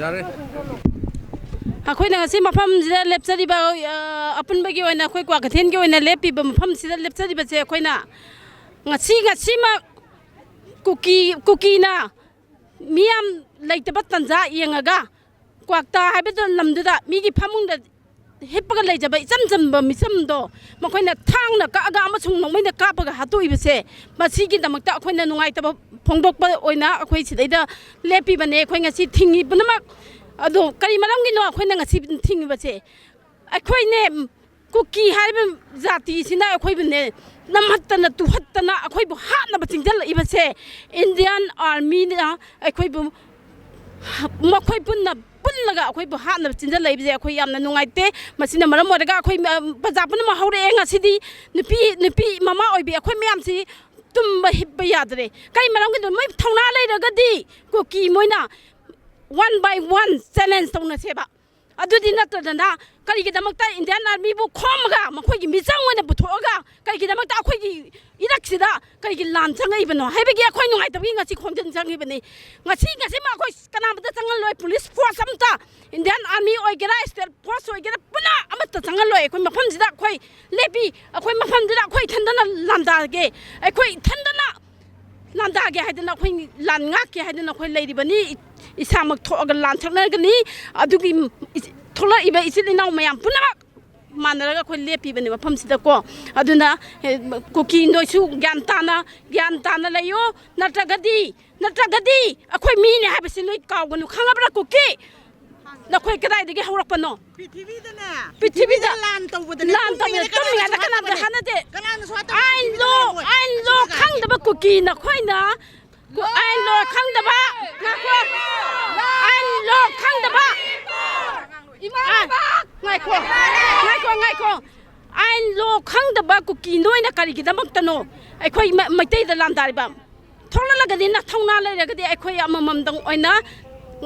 ꯌꯥꯔꯦ꯫ ꯑꯩꯈꯣꯏꯅ ꯉꯁꯤ ꯃꯐꯝꯁꯤꯗ ꯂꯦꯞꯆꯔꯤꯕ, ꯑ, ꯑꯄꯨꯟꯕꯒꯤ ꯑꯣꯏꯅ ꯑꯩꯈꯣꯏ ꯀ꯭ꯋꯥꯀꯩꯊꯦꯜꯒꯤ ꯑꯣꯏꯅ ꯂꯦꯞꯄꯤꯕ ꯃꯐꯝꯁꯤꯗ ꯂꯦꯞꯆꯔꯤꯕꯁꯦ, ꯑꯩꯈꯣꯏꯅ ꯉꯁꯤ, ꯉꯁꯤꯃꯛ ꯀꯨꯀꯤ, ꯀꯨꯀꯤꯅ ꯃꯤꯌꯥꯝ ꯂꯩꯇꯕ ꯇꯟꯖꯥ ꯌꯦꯡꯉꯒ, ꯀ꯭ꯋꯥꯛꯇꯥ ꯍꯥꯏꯕꯗꯨ ꯂꯝꯗꯨꯗ ꯃꯤꯒꯤ ꯐꯃꯨꯡꯗ ꯍꯤꯞꯄꯒ ꯂꯩꯖꯕ ꯏꯆꯝ ꯆꯝꯕ ꯃꯤꯆꯝꯗꯣ ꯃꯈꯣꯏꯅ ꯊꯥꯡꯅ ꯀꯛꯑꯒ ꯑꯃꯁꯨꯡ ꯅꯣꯡꯃꯩꯅ ꯀꯥꯞꯄꯒ ꯍꯥꯠꯇꯣꯛꯏꯕꯁꯦ, ꯃꯁꯤꯒꯤꯗꯃꯛꯇ ꯑꯩꯈꯣꯏꯅ ꯅꯨꯡꯉꯥꯏꯇꯕ ꯐꯣꯡꯗꯣꯛꯄ ꯑꯣꯏꯅ ꯑꯩꯈꯣꯏ ꯁꯤꯗꯩꯗ ꯂꯦꯞꯄꯤꯕꯅꯦ꯫ ꯑꯩꯈꯣꯏ ꯉꯁꯤ ꯊꯤꯡꯉꯤ ꯄꯨꯝꯅꯃꯛ꯫ ꯑꯗꯣ ꯀꯔꯤ ꯃꯔꯝꯒꯤꯅꯣ ꯑꯩꯈꯣꯏꯅ ꯉꯁꯤ ꯊꯤꯡꯉꯤꯕꯁꯦ? ꯑꯩꯈꯣꯏꯅꯦ, ꯀꯨꯀꯤ ꯍꯥꯏꯔꯤꯕ ꯖꯥꯇꯤꯁꯤꯅ ꯑꯩꯈꯣꯏꯕꯨꯅꯦ, ꯅꯝꯍꯠꯇꯅ ꯇꯨꯍꯠꯇꯅ ꯑꯩꯈꯣꯏꯕꯨ ꯍꯥꯠꯅꯕ ꯆꯤꯡꯁꯤꯜꯂꯛꯏꯕꯁꯦ, ꯏꯟꯗꯤꯌꯥꯟ ꯑꯥꯔꯃꯤꯅ ꯑꯩꯈꯣꯏꯕꯨ, ꯃꯈꯣꯏ ꯄꯨꯟꯅ ꯄꯨꯜꯂꯒ ꯑꯩꯈꯣꯏꯕꯨ ꯍꯥꯠꯅꯕ ꯆꯤꯟꯁꯤꯜꯂꯛꯏꯕꯁꯦ ꯑꯩꯈꯣꯏ ꯌꯥꯝꯅ ꯅꯨꯡꯉꯥꯏꯇꯦ꯫ ꯃꯁꯤꯅ ꯃꯔꯝ ꯑꯣꯏꯔꯒ ꯑꯩꯈꯣꯏ, ꯑ, ꯄ꯭ꯔꯖꯥ ꯄꯨꯝꯅꯃꯛ ꯍꯧꯔꯛꯑꯦ꯫ ꯉꯁꯤꯗꯤ ꯅꯨꯄꯤ, ꯅꯨꯄꯤ ꯃꯃꯥ ꯑꯣꯏꯕꯤ ꯑꯩꯈꯣꯏ ꯃꯌꯥꯝꯁꯤ ꯇꯨꯝꯕ ꯍꯤꯞꯄ ꯌꯥꯗ꯭ꯔꯦ꯫ ꯀꯔꯤ ꯃꯔꯝꯒꯤꯅꯣ? ꯃꯣꯏ ꯊꯧꯅꯥ ꯂꯩꯔꯒꯗꯤ ꯀꯨꯀꯤ ꯃꯣꯏꯅ one by one challenge ꯇꯧꯅꯁꯦꯕ꯫ ꯑꯗꯨꯗꯤ ꯅꯠꯇꯗꯅ ꯀꯔꯤꯒꯤꯗꯃꯛꯇ ꯏꯟꯗꯤꯌꯥꯟ ꯑꯥꯔꯃꯤꯕꯨ ꯈꯣꯝꯃꯒ ꯃꯈꯣꯏꯒꯤ ꯃꯤꯆꯪ ꯑꯣꯏꯅ ꯄꯨꯊꯣꯛꯑꯒ ꯀꯔꯤꯒꯤꯗꯃꯛꯇ ꯑꯩꯈꯣꯏꯒꯤ ꯏꯔꯛꯁꯤꯗ ꯀꯔꯤꯒꯤ ꯂꯥꯟ ꯆꯪꯉꯛꯏꯕꯅꯣ ꯍꯥꯏꯕꯒꯤ ꯑꯩꯈꯣꯏ ꯅꯨꯡꯉꯥꯏꯇꯕꯒꯤ ꯉꯁꯤ ꯈꯣꯝꯖꯤꯟ ꯆꯪꯉꯤꯕꯅꯤ꯫ ꯉꯁꯤ, ꯉꯁꯤꯃꯛ ꯑꯩꯈꯣꯏ ꯀꯅꯥꯃꯠꯇ ꯆꯪꯍꯜꯂꯣꯏ꯫ ꯄꯨꯂꯤꯁ ꯐꯣꯔꯁ ꯑꯃꯠꯇ, ꯏꯟꯗꯤꯌꯥꯟ ꯑꯥꯔꯃꯤ ꯑꯣꯏꯒꯦꯔꯥ, ꯁ꯭ꯇꯦꯠ ꯐꯣꯔꯁ ꯑꯣꯏꯒꯦꯔꯥ, ꯄꯨꯟꯅ ꯑꯃꯠꯇ ꯆꯪꯍꯜꯂꯣꯏ꯫ ꯑꯩꯈꯣꯏ ꯃꯐꯝꯁꯤꯗ ꯑꯩꯈꯣꯏ ꯂꯦꯞꯄꯤ꯫ ꯑꯩꯈꯣꯏ ꯃꯐꯝꯁꯤꯗ ꯑꯩꯈꯣꯏ ꯏꯊꯟꯗꯅ ꯂꯥꯟꯗꯥꯒꯦ꯫ ꯑꯩꯈꯣꯏ ꯏꯊꯟꯗꯅ ꯂꯥꯟꯗꯥꯒꯦ ꯍꯥꯏꯗꯅ, ꯑꯩꯈꯣꯏ ꯂꯥꯟ ꯉꯥꯛꯀꯦ ꯍꯥꯏꯗꯅ ꯑꯩꯈꯣꯏ ꯂꯩꯔꯤꯕꯅꯤ꯫ ꯏ-, ꯏꯁꯥꯃꯛ ꯊꯣꯛꯑꯒ ꯂꯥꯟ ꯊꯛꯅꯒꯅꯤ꯫ ꯑꯗꯨꯒꯤ ꯏ-, ꯊꯣꯛꯂꯛꯏꯕ ꯏꯆꯤꯜ ꯏꯅꯥꯎ ꯃꯌꯥꯝ ꯄꯨꯝꯅꯃꯛ ꯃꯥꯟꯅꯔꯒ ꯑꯩꯈꯣꯏ ꯂꯦꯞꯄꯤꯕꯅꯤ ꯃꯐꯝꯁꯤꯗꯀꯣ꯫ ꯑꯗꯨꯅ, ꯑꯦ, ꯀꯨꯀꯤ ꯅꯣꯏꯁꯨ ꯒ꯭ꯌꯥꯟ ꯇꯥꯅ, ꯒ꯭ꯌꯥꯟ ꯇꯥꯅ ꯂꯩꯌꯣ꯫ ꯅꯠꯇ꯭ꯔꯒꯗꯤ, ꯅꯠꯇ꯭ꯔꯒꯗꯤ ꯑꯩꯈꯣꯏ ꯃꯤꯅꯦ ꯍꯥꯏꯕꯁꯤ ꯅꯣꯏ ꯀꯥꯎꯒꯅꯨ, ꯈꯪꯉꯕ꯭ꯔꯥ ꯀꯨꯀꯤ? ꯅꯈꯣꯏ ꯀꯗꯥꯏꯗꯒꯤ ꯍꯧꯔꯛꯄꯅꯣ? ꯄ꯭ꯔꯤꯊꯤꯕꯤꯗꯅꯦ, ꯄ꯭ꯔꯤꯊꯤꯕꯤꯗ ꯄ꯭ꯔꯤꯊꯤꯕꯤꯗ ꯂꯥꯟ ꯇꯧꯕꯗꯅꯦ, ꯂꯥꯟ ꯇꯧꯕꯗ ꯇꯨꯝꯃꯤꯉꯩꯗ ꯇꯨꯝꯃꯤꯉꯩꯗ ꯀꯅꯥꯝꯇ ꯀꯅꯥꯝꯇ ꯍꯥꯠꯅꯗꯦ? ꯍꯥꯠꯅꯗꯦ꯫ ꯀꯅꯥꯅꯁꯨ ꯍꯥꯠꯇꯕ? ꯑꯥꯏꯟ ꯄ꯭ꯔꯤꯊꯤꯕꯤꯗ ꯂꯣ, ꯂꯥꯟ ꯑꯣꯏ꯫ ꯑꯥꯏꯟ ꯂꯣ ꯈꯪꯗꯕ ꯀꯨꯀꯤ ꯅꯈꯣꯏꯅ, ꯀꯨ-, ꯑꯥꯏꯟ ꯂꯣ ꯈꯪꯗꯕ, ꯉꯥꯏꯈꯣ꯫ ꯑꯥꯏꯟ ꯂꯣ ꯈꯪꯗꯕ꯫ ꯏꯃꯥ, ꯑꯥ, ꯉꯥꯏꯈꯣ꯫ ꯉꯥꯏꯈꯣ, ꯉꯥꯏꯈꯣ꯫ ꯑꯥꯏꯟ ꯂꯣ ꯈꯪꯗꯕ ꯀꯨꯀꯤ ꯅꯣꯏꯅ ꯀꯔꯤꯒꯤꯗꯃꯛꯇꯅꯣ ꯑꯩꯈꯣꯏ ꯃ-, ꯃꯩꯇꯩꯗ ꯂꯥꯟꯗꯥꯔꯤꯕ? ꯊꯣꯛꯂꯛꯂꯒꯗꯤ, ꯅꯊꯧꯅꯥ ꯂꯩꯔꯒꯗꯤ ꯑꯩꯈꯣꯏ ꯑꯃꯃꯝꯗꯪ ꯑꯣꯏꯅ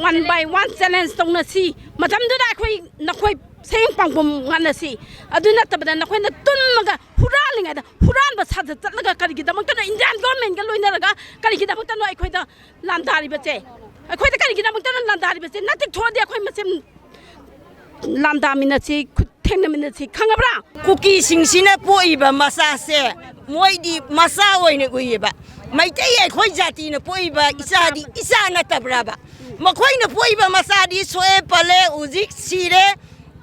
one by one challenge ꯇꯧꯅꯁꯤ꯫ ꯃꯇꯝꯗꯨꯗ ꯑꯩꯈꯣꯏ ꯅꯈꯣꯏ ꯁꯌꯦꯡ ꯄꯥꯡꯕꯝ ꯉꯥꯟꯅꯁꯤ꯫ ꯑꯗꯨ ꯅꯠꯇꯕꯗ ꯅꯈꯣꯏꯅ ꯇꯨꯝꯃꯒ ꯍꯨꯔꯥꯜꯂꯤꯉꯩꯗ ꯍꯨꯔꯥꯟꯕ ꯁꯥꯖꯠ ꯆꯠꯂꯒ ꯀꯔꯤꯒꯤꯗꯃꯛꯇꯅꯣ Indian government ꯀ ꯂꯣꯏꯅꯔꯒ ꯀꯔꯤꯒꯤꯗꯃꯛꯇꯅꯣ ꯑꯩꯈꯣꯏꯗ ꯂꯥꯟꯗꯥꯔꯤꯕꯁꯦ? ꯑꯩꯈꯣꯏꯗ ꯀꯔꯤꯒꯤꯗꯃꯛꯇꯅ ꯂꯥꯟꯗꯥꯔꯤꯕꯁꯦ? ꯅꯠꯇꯤꯛ ꯊꯣꯛꯑꯗꯤ ꯑꯩꯈꯣꯏ ꯃꯁꯦꯟ ꯂꯥꯟꯗꯥꯃꯤꯟꯅꯁꯤ, ꯈꯨꯠ ꯊꯦꯡꯅꯃꯤꯟꯅꯁꯤ, ꯈꯪꯉꯕ꯭ꯔꯥ? ꯀꯨꯀꯤꯁꯤꯡꯁꯤꯅ ꯄꯣꯛꯏꯕ ꯃꯆꯥꯁꯦ, ꯃꯣꯏꯗꯤ ꯃꯆꯥ ꯑꯣꯏꯅ ꯎꯏꯌꯦꯕ꯫ ꯃꯩꯇꯩ ꯑꯩꯈꯣꯏ ꯖꯥꯇꯤꯅ ꯄꯣꯛꯏꯕ ꯏꯆꯥꯗꯤ ꯏꯆꯥ ꯅꯠꯇꯕ꯭ꯔꯕ? ꯃꯈꯣꯏꯅ ꯄꯣꯛꯏꯕ ꯃꯆꯥꯗꯤ ꯁꯣꯛꯑꯦ ꯄꯜꯂꯦ, ꯍꯧꯖꯤꯛ ꯁꯤꯔꯦ,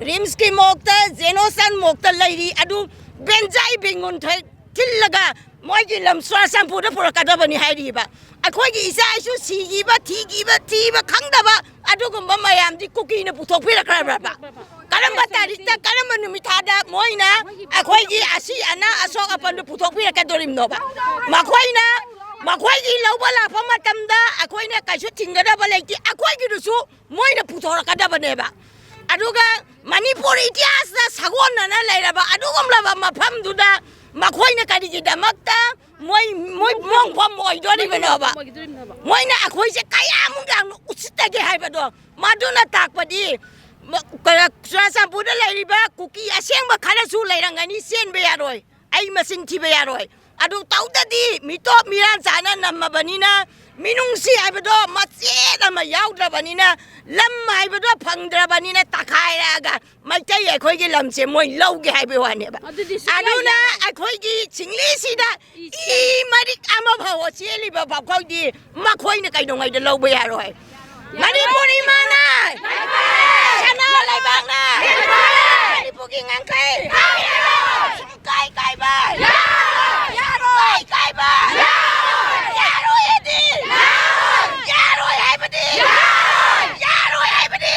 ꯔꯤꯝꯁꯀꯤ ꯃꯣꯛꯇ, ꯖꯦꯅꯣꯁꯟ ꯃꯣꯛꯇ ꯂꯩꯔꯤ꯫ ꯑꯗꯨ ꯕꯦꯟꯖꯥꯏ ꯕꯦꯡꯒꯨꯟ ꯊ-, ꯊꯤꯜꯂꯒ ꯃꯣꯏꯒꯤ ꯂꯝ ꯆꯨꯔꯥꯆꯥꯟꯄꯨꯔꯗ ꯄꯨꯔꯛꯀꯗꯕꯅꯤ ꯍꯥꯏꯔꯤꯕ꯫ ꯑꯩꯈꯣꯏꯒꯤ ꯏꯆꯥ ꯏꯁꯨ ꯁꯤꯈꯤꯕ, ꯊꯤꯈꯤꯕ, ꯊꯤꯕ ꯈꯪꯗꯕ ꯑꯗꯨꯒꯨꯝꯕ ꯃꯌꯥꯝꯗꯤ ꯀꯨꯀꯤꯅ ꯄꯨꯊꯣꯛꯄꯤꯔꯛꯈ꯭ꯔꯕ꯭ꯔꯕ? ꯀꯔꯝꯕ ꯇꯥꯔꯤꯛꯇ, ꯀꯔꯝꯕ ꯅꯨꯃꯤꯠ ꯊꯥꯗ ꯃꯣꯏꯅ ꯑꯩꯈꯣꯏꯒꯤ ꯑꯁꯤ ꯑꯅꯥ ꯑꯁꯣꯛ ꯑꯄꯟꯗꯨ ꯄꯨꯊꯣꯛꯄꯤꯔꯛꯀꯗꯣꯔꯤꯕꯅꯣꯕ? ꯃꯈꯣꯏꯅ, ꯃꯈꯣꯏꯒꯤ ꯂꯧꯕ ꯂꯥꯛꯄ ꯃꯇꯝꯗ ꯑꯩꯈꯣꯏꯅ ꯀꯩꯁꯨ ꯊꯤꯡꯒꯗꯕ ꯂꯩꯇꯦ, ꯑꯩꯈꯣꯏꯒꯤꯗꯨꯁꯨ ꯃꯣꯏꯅ ꯄꯨꯊꯣꯔꯛꯀꯗꯕꯅꯦꯕ꯫ ꯑꯗꯨꯒ ꯃꯅꯤꯄꯨꯔ ꯏꯇꯤꯍꯥꯁꯇ ꯁꯥꯒꯣꯟꯅꯅ ꯂꯩꯔꯕ ꯑꯗꯨꯒꯨꯝꯂꯕ ꯃꯐꯝꯗꯨꯗ ꯃꯈꯣꯏꯅ ꯀꯔꯤꯒꯤꯗꯃꯛꯇ ꯃꯣꯏ, ꯃꯣꯏ ꯃꯣꯡꯐꯝ ꯑꯣꯏꯗꯣꯔꯤꯕꯅꯣꯕ? ꯃꯣꯏꯅ ꯑꯩꯈꯣꯏꯁꯦ ꯀꯌꯥꯃꯨꯛ ꯌꯥꯝꯅ ꯎꯁꯤꯠꯇꯒꯦ ꯍꯥꯏꯕꯗꯣ, ꯃꯗꯨꯅ ꯇꯥꯛꯄꯗꯤ ꯃ-, ꯀ-, ꯆꯨꯔꯥꯆꯥꯟꯄꯨꯔꯗ ꯂꯩꯔꯤꯕ ꯀꯨꯀꯤ ꯑꯁꯦꯡꯕ ꯈꯔꯁꯨ ꯂꯩꯔꯝꯒꯅꯤ, ꯆꯦꯟꯕ ꯌꯥꯔꯣꯏ꯫ ꯑꯩ ꯃꯁꯤꯡ ꯊꯤꯕ ꯌꯥꯔꯣꯏ꯫ ꯑꯗꯨ ꯇꯧꯗꯗꯤ ꯃꯤꯇꯣꯞ ꯃꯤꯔꯥꯟ ꯆꯥꯅ ꯅꯝꯃꯕꯅꯤꯅ, ꯃꯤꯅꯨꯡꯁꯤ ꯍꯥꯏꯕꯗꯣ ꯃꯆꯦꯠ ꯑꯃ ꯌꯥꯎꯗ꯭ꯔꯕꯅꯤꯅ, ꯂꯝ ꯍꯥꯏꯕꯗꯣ ꯐꯪꯗ꯭ꯔꯕꯅꯤꯅ, ꯇꯈꯥꯏꯔꯛꯑꯒ ꯃꯩꯇꯩ ꯑꯩꯈꯣꯏꯒꯤ ꯂꯝꯁꯦ ꯃꯣꯏ ꯂꯧꯒꯦ ꯍꯥꯏꯕꯒꯤ ꯋꯥꯅꯦꯕ꯫ ꯑꯗꯨꯗꯤ ꯁꯨꯡꯌꯥ ꯑꯗꯨꯅ ꯌꯥꯔꯣꯏ꯫ ꯑꯩꯈꯣꯏꯒꯤ ꯆꯤꯡꯂꯤꯁꯤꯗ ꯏ ꯏ ꯃꯔꯤꯛ ꯑꯃ ꯐꯥꯎꯕ ꯆꯦꯜꯂꯤꯕ ꯐꯥꯎꯕꯗꯤ ꯃꯈꯣꯏꯅ ꯀꯩꯗꯧꯉꯩꯗ ꯂꯧꯕ ꯌꯥꯔꯣꯏ꯫ ꯃꯅꯤꯄꯨꯔ ꯏꯃꯥꯅ! ꯁꯅꯥ ꯂꯩꯕꯥꯛꯅ! ꯃꯅꯤꯄꯨꯔꯒꯤ ꯉꯥꯡꯈꯩ! ꯁꯨꯡꯀꯥꯏ ꯀꯥꯏꯕ! ꯌꯥꯔꯣꯏ! ꯀꯥꯏꯕ! ꯌꯥꯔꯣꯏ ꯍꯥꯏꯗꯤ! ꯌꯥꯔꯣꯏ ꯍꯥꯏꯕꯗꯤ! ꯌꯥꯔꯣꯏ ꯍꯥꯏꯕꯗꯤ!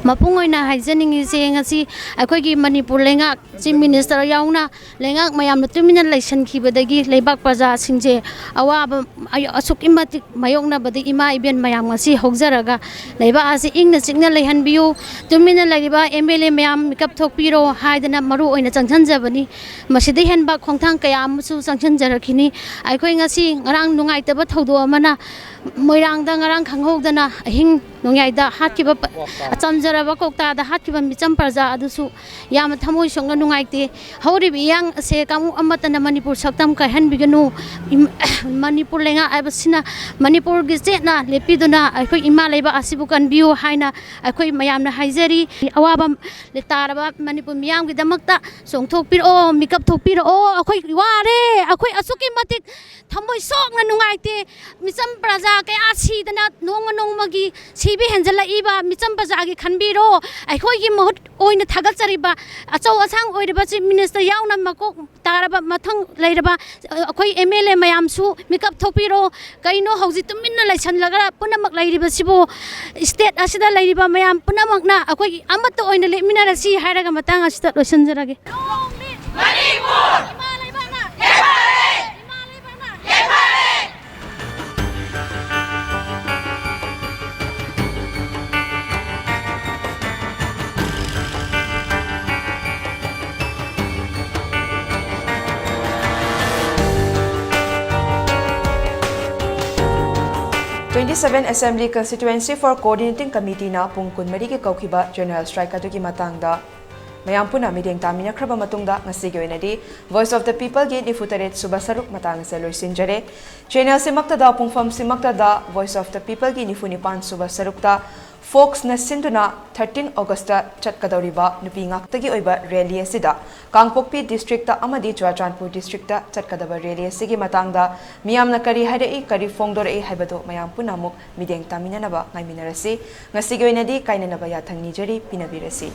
ꯃꯄꯨꯡ ꯑꯣꯏꯅ ꯍꯥꯏꯖꯅꯤꯡꯉꯤꯁꯦ, ꯉꯁꯤ ꯑꯩꯈꯣꯏꯒꯤ ꯃꯅꯤꯄꯨꯔ ꯂꯩꯉꯥꯛ, Chief Minister ꯌꯥꯎꯅ ꯂꯩꯉꯥꯛ ꯃꯌꯥꯝꯅ ꯇꯨꯃꯤꯟꯅ ꯂꯩꯁꯟꯈꯤꯕꯗꯒꯤ ꯂꯩꯕꯥꯛ ꯄ꯭ꯔꯖꯥꯁꯤꯡꯁꯦ ꯑꯋꯥꯕ ꯑ-, ꯑꯁꯨꯛꯀꯤ ꯃꯇꯤꯛ ꯃꯥꯌꯣꯛꯅꯕꯗꯒꯤ ꯏꯃꯥ ꯏꯕꯦꯟ ꯃꯌꯥꯝ ꯉꯁꯤ ꯍꯧꯖꯔꯒ ꯂꯩꯕꯥꯛ ꯑꯁꯤ ꯏꯪꯅ ꯆꯤꯛꯅ ꯂꯩꯍꯟꯕꯤꯌꯨ, ꯇꯨꯃꯤꯟꯅ ꯂꯩꯔꯤꯕ M L A ꯃꯌꯥꯝ ꯃꯤꯀꯞ ꯊꯣꯛꯄꯤꯔꯣ ꯍꯥꯏꯗꯅ ꯃꯔꯨ ꯑꯣꯏꯅ ꯆꯪꯁꯤꯟꯖꯕꯅꯤ꯫ ꯃꯁꯤꯗ ꯍꯦꯟꯕ ꯈꯣꯡꯊꯥꯡ ꯀꯌꯥ ꯑꯃꯁꯨ ꯆꯪꯁꯤꯟꯖꯔꯛꯈꯤꯅꯤ꯫ ꯑꯩꯈꯣꯏ ꯉꯁꯤ ꯉꯔꯥꯡ ꯅꯨꯡꯉꯥꯏꯇꯕ ꯊꯧꯗꯣꯛ ꯑꯃꯅ ꯃꯣꯏꯔꯥꯡꯗ ꯉꯔꯥꯡ ꯈꯪꯍꯧꯗꯅ ꯑꯍꯤꯡ ꯅꯣꯡꯌꯥꯏꯗ ꯍꯥꯠꯈꯤꯕ ꯄ-, ꯆꯝꯖꯔꯕ ꯀꯧꯇꯥꯗ ꯍꯥꯠꯈꯤꯕ ꯃꯤꯆꯝ ꯄ꯭ꯔꯖꯥ ꯑꯗꯨꯁꯨ ꯌꯥꯝꯅ ꯊꯃꯣꯏ ꯁꯣꯛꯅ ꯅꯨꯡꯉꯥꯏꯇꯦ꯫ ꯍꯧꯔꯤꯕ ꯏꯔꯥꯡ ꯑꯁꯦ ꯀꯥꯡꯕꯨ ꯑꯃꯠꯇꯅ ꯃꯅꯤꯄꯨꯔ ꯁꯛꯇꯝ ꯀꯥꯏꯍꯟꯕꯤꯒꯅꯨ꯫ ꯏꯝ-, ꯃꯅꯤꯄꯨꯔ ꯂꯩꯉꯥꯛ ꯍꯥꯏꯕꯁꯤꯅ ꯃꯅꯤꯄꯨꯔꯒꯤ ꯆꯦꯠꯅ ꯂꯦꯞꯄꯤꯗꯨꯅ ꯑꯩꯈꯣꯏ ꯏꯃꯥ ꯂꯩꯕꯥꯛ ꯑꯁꯤꯕꯨ ꯀꯟꯕꯤꯌꯨ ꯍꯥꯏꯅ ꯑꯩꯈꯣꯏ ꯃꯌꯥꯝꯅ ꯍꯥꯏꯖꯔꯤ꯫ ꯑꯋꯥꯕ ꯇꯥꯔꯕ ꯃꯅꯤꯄꯨꯔ ꯃꯤꯌꯥꯝꯒꯤꯗꯃꯛꯇ ꯆꯣꯡꯊꯣꯛꯄꯤꯔꯛꯑꯣ, ꯃꯤꯀꯞ ꯊꯣꯛꯄꯤꯔꯛꯑꯣ꯫ ꯑꯩꯈꯣꯏ ꯋꯥꯔꯦ, ꯑꯩꯈꯣꯏ ꯑꯁꯨꯛꯀꯤ ꯃꯇꯤꯛ ꯊꯃꯣꯏ ꯁꯣꯛꯅ ꯅꯨꯡꯉꯥꯏꯇꯦ꯫ ꯃꯤꯆꯝ ꯄ꯭ꯔꯖꯥ ꯀꯌꯥ ꯁꯤꯗꯅ ꯅꯣꯡꯃ ꯅꯣꯡꯃꯒꯤ ꯁꯤꯕ ꯍꯦꯟꯖꯜꯂꯛꯏꯕ ꯃꯤꯆꯝ ꯄ꯭ꯔꯖꯥꯒꯤ ꯈꯟꯕꯤꯔꯣ꯫ ꯑꯩꯈꯣꯏꯒꯤ ꯃꯍꯨꯠ ꯑꯣꯏꯅ ꯊꯥꯒꯠꯆꯔꯤꯕ ꯑꯆꯧ ꯑꯁꯥꯡ ꯑꯣꯏꯔꯤꯕ Chief Minister ꯌꯥꯎꯅ ꯃꯀꯣꯛ ꯇꯥꯔꯕ ꯃꯊꯪ ꯂꯩꯔꯕ ꯑꯩꯈꯣꯏ M L A ꯃꯌꯥꯝꯁꯨ ꯃꯤꯀꯞ ꯊꯣꯛꯄꯤꯔꯣ꯫ ꯀꯩꯅꯣ ꯍꯧꯖꯤꯛ ꯇꯨꯃꯤꯟꯅ ꯂꯩꯁꯜꯂꯒ ꯄꯨꯝꯅꯃꯛ ꯂꯩꯔꯤꯕꯁꯤꯕꯨ? State ꯑꯁꯤꯗ ꯂꯩꯔꯤꯕ ꯃꯌꯥꯝ ꯄꯨꯝꯅꯃꯛꯅ ꯑꯩꯈꯣꯏꯒꯤ ꯑꯃꯠꯇ ꯑꯣꯏꯅ ꯂꯦꯞꯃꯤꯟꯅꯔꯁꯤ ꯍꯥꯏꯔꯒ ꯃꯇꯥꯡ ꯑꯁꯤꯗ ꯂꯣꯏꯁꯤꯟꯖꯔꯒꯦ꯫ ꯃꯅꯤꯄꯨꯔ! ꯏꯃꯥ ꯂꯩꯕꯥꯛꯅ! ꯂꯦꯞꯍꯜꯂꯦ! ꯏꯃꯥ ꯂꯩꯕꯥꯛꯅ! ꯂꯦꯞꯍꯜꯂꯦ! Twenty seven Assembly Constituency for Coordinating Committeeꯅ ꯄꯨꯡ ꯀꯨꯟꯃꯔꯤꯒꯤ ꯀꯧꯈꯤꯕ General Strike ꯑꯗꯨꯒꯤ ꯃꯇꯥꯡꯗ ꯃꯌꯥꯝ ꯄꯨꯟꯅ ꯃꯤꯠꯌꯦꯡ ꯇꯥꯃꯤꯟꯅꯈ꯭ꯔꯕ ꯃꯇꯨꯡꯗ, ꯉꯁꯤꯒꯤ ꯑꯣꯏꯅꯗꯤ Voice of the Peopleꯒꯤ ꯅꯤꯐꯨ ꯇꯔꯦꯠ ꯁꯨꯕ ꯁꯔꯨꯛ ꯃꯇꯥꯡ ꯑꯁꯦ ꯂꯣꯏꯁꯤꯟꯖꯔꯦ꯫ Channelꯁꯤꯃꯛꯇꯗ, ꯄꯨꯡꯐꯝꯁꯤꯃꯛꯇꯗ Voice of the Peopleꯒꯤ ꯅꯤꯐꯨ ꯅꯤꯄꯥꯟ ꯁꯨꯕ ꯁꯔꯨꯛꯇ Foxꯅ ꯁꯤꯟꯗꯨꯅ thirteen Augustꯇ ꯆꯠꯀꯗꯧꯔꯤꯕ ꯅꯨꯄꯤ ꯉꯥꯛꯇꯒꯤ ꯑꯣꯏꯕ rally ꯑꯁꯤꯗ ꯀꯥꯡꯄꯣꯛꯄꯤ districtꯇ ꯑꯃꯗꯤ ꯆꯨꯔꯥꯆꯥꯟꯄꯨꯔ districtꯇ ꯆꯠꯀꯗꯕ rally ꯑꯁꯤꯒꯤ ꯃꯇꯥꯡꯗ ꯃꯤꯌꯥꯝꯅ ꯀꯔꯤ ꯍꯥꯏꯔꯛꯏ, ꯀꯔꯤ ꯐꯣꯡꯗꯣꯔꯛꯏ ꯍꯥꯏꯕꯗꯨ ꯃꯌꯥꯝ ꯄꯨꯟꯅ ꯑꯃꯨꯛ ꯃꯤꯠꯌꯦꯡ ꯇꯥꯃꯤꯟꯅꯅꯕ ꯉꯥꯏꯃꯤꯟꯅꯔꯁꯤ꯫ ꯉꯁꯤꯒꯤ ꯑꯣꯏꯅꯗꯤ ꯀꯥꯏꯅꯅꯕ ꯌꯥꯊꯪ ꯅꯤꯖꯔꯤ, ꯄꯤꯅꯕꯤꯔꯁꯤ꯫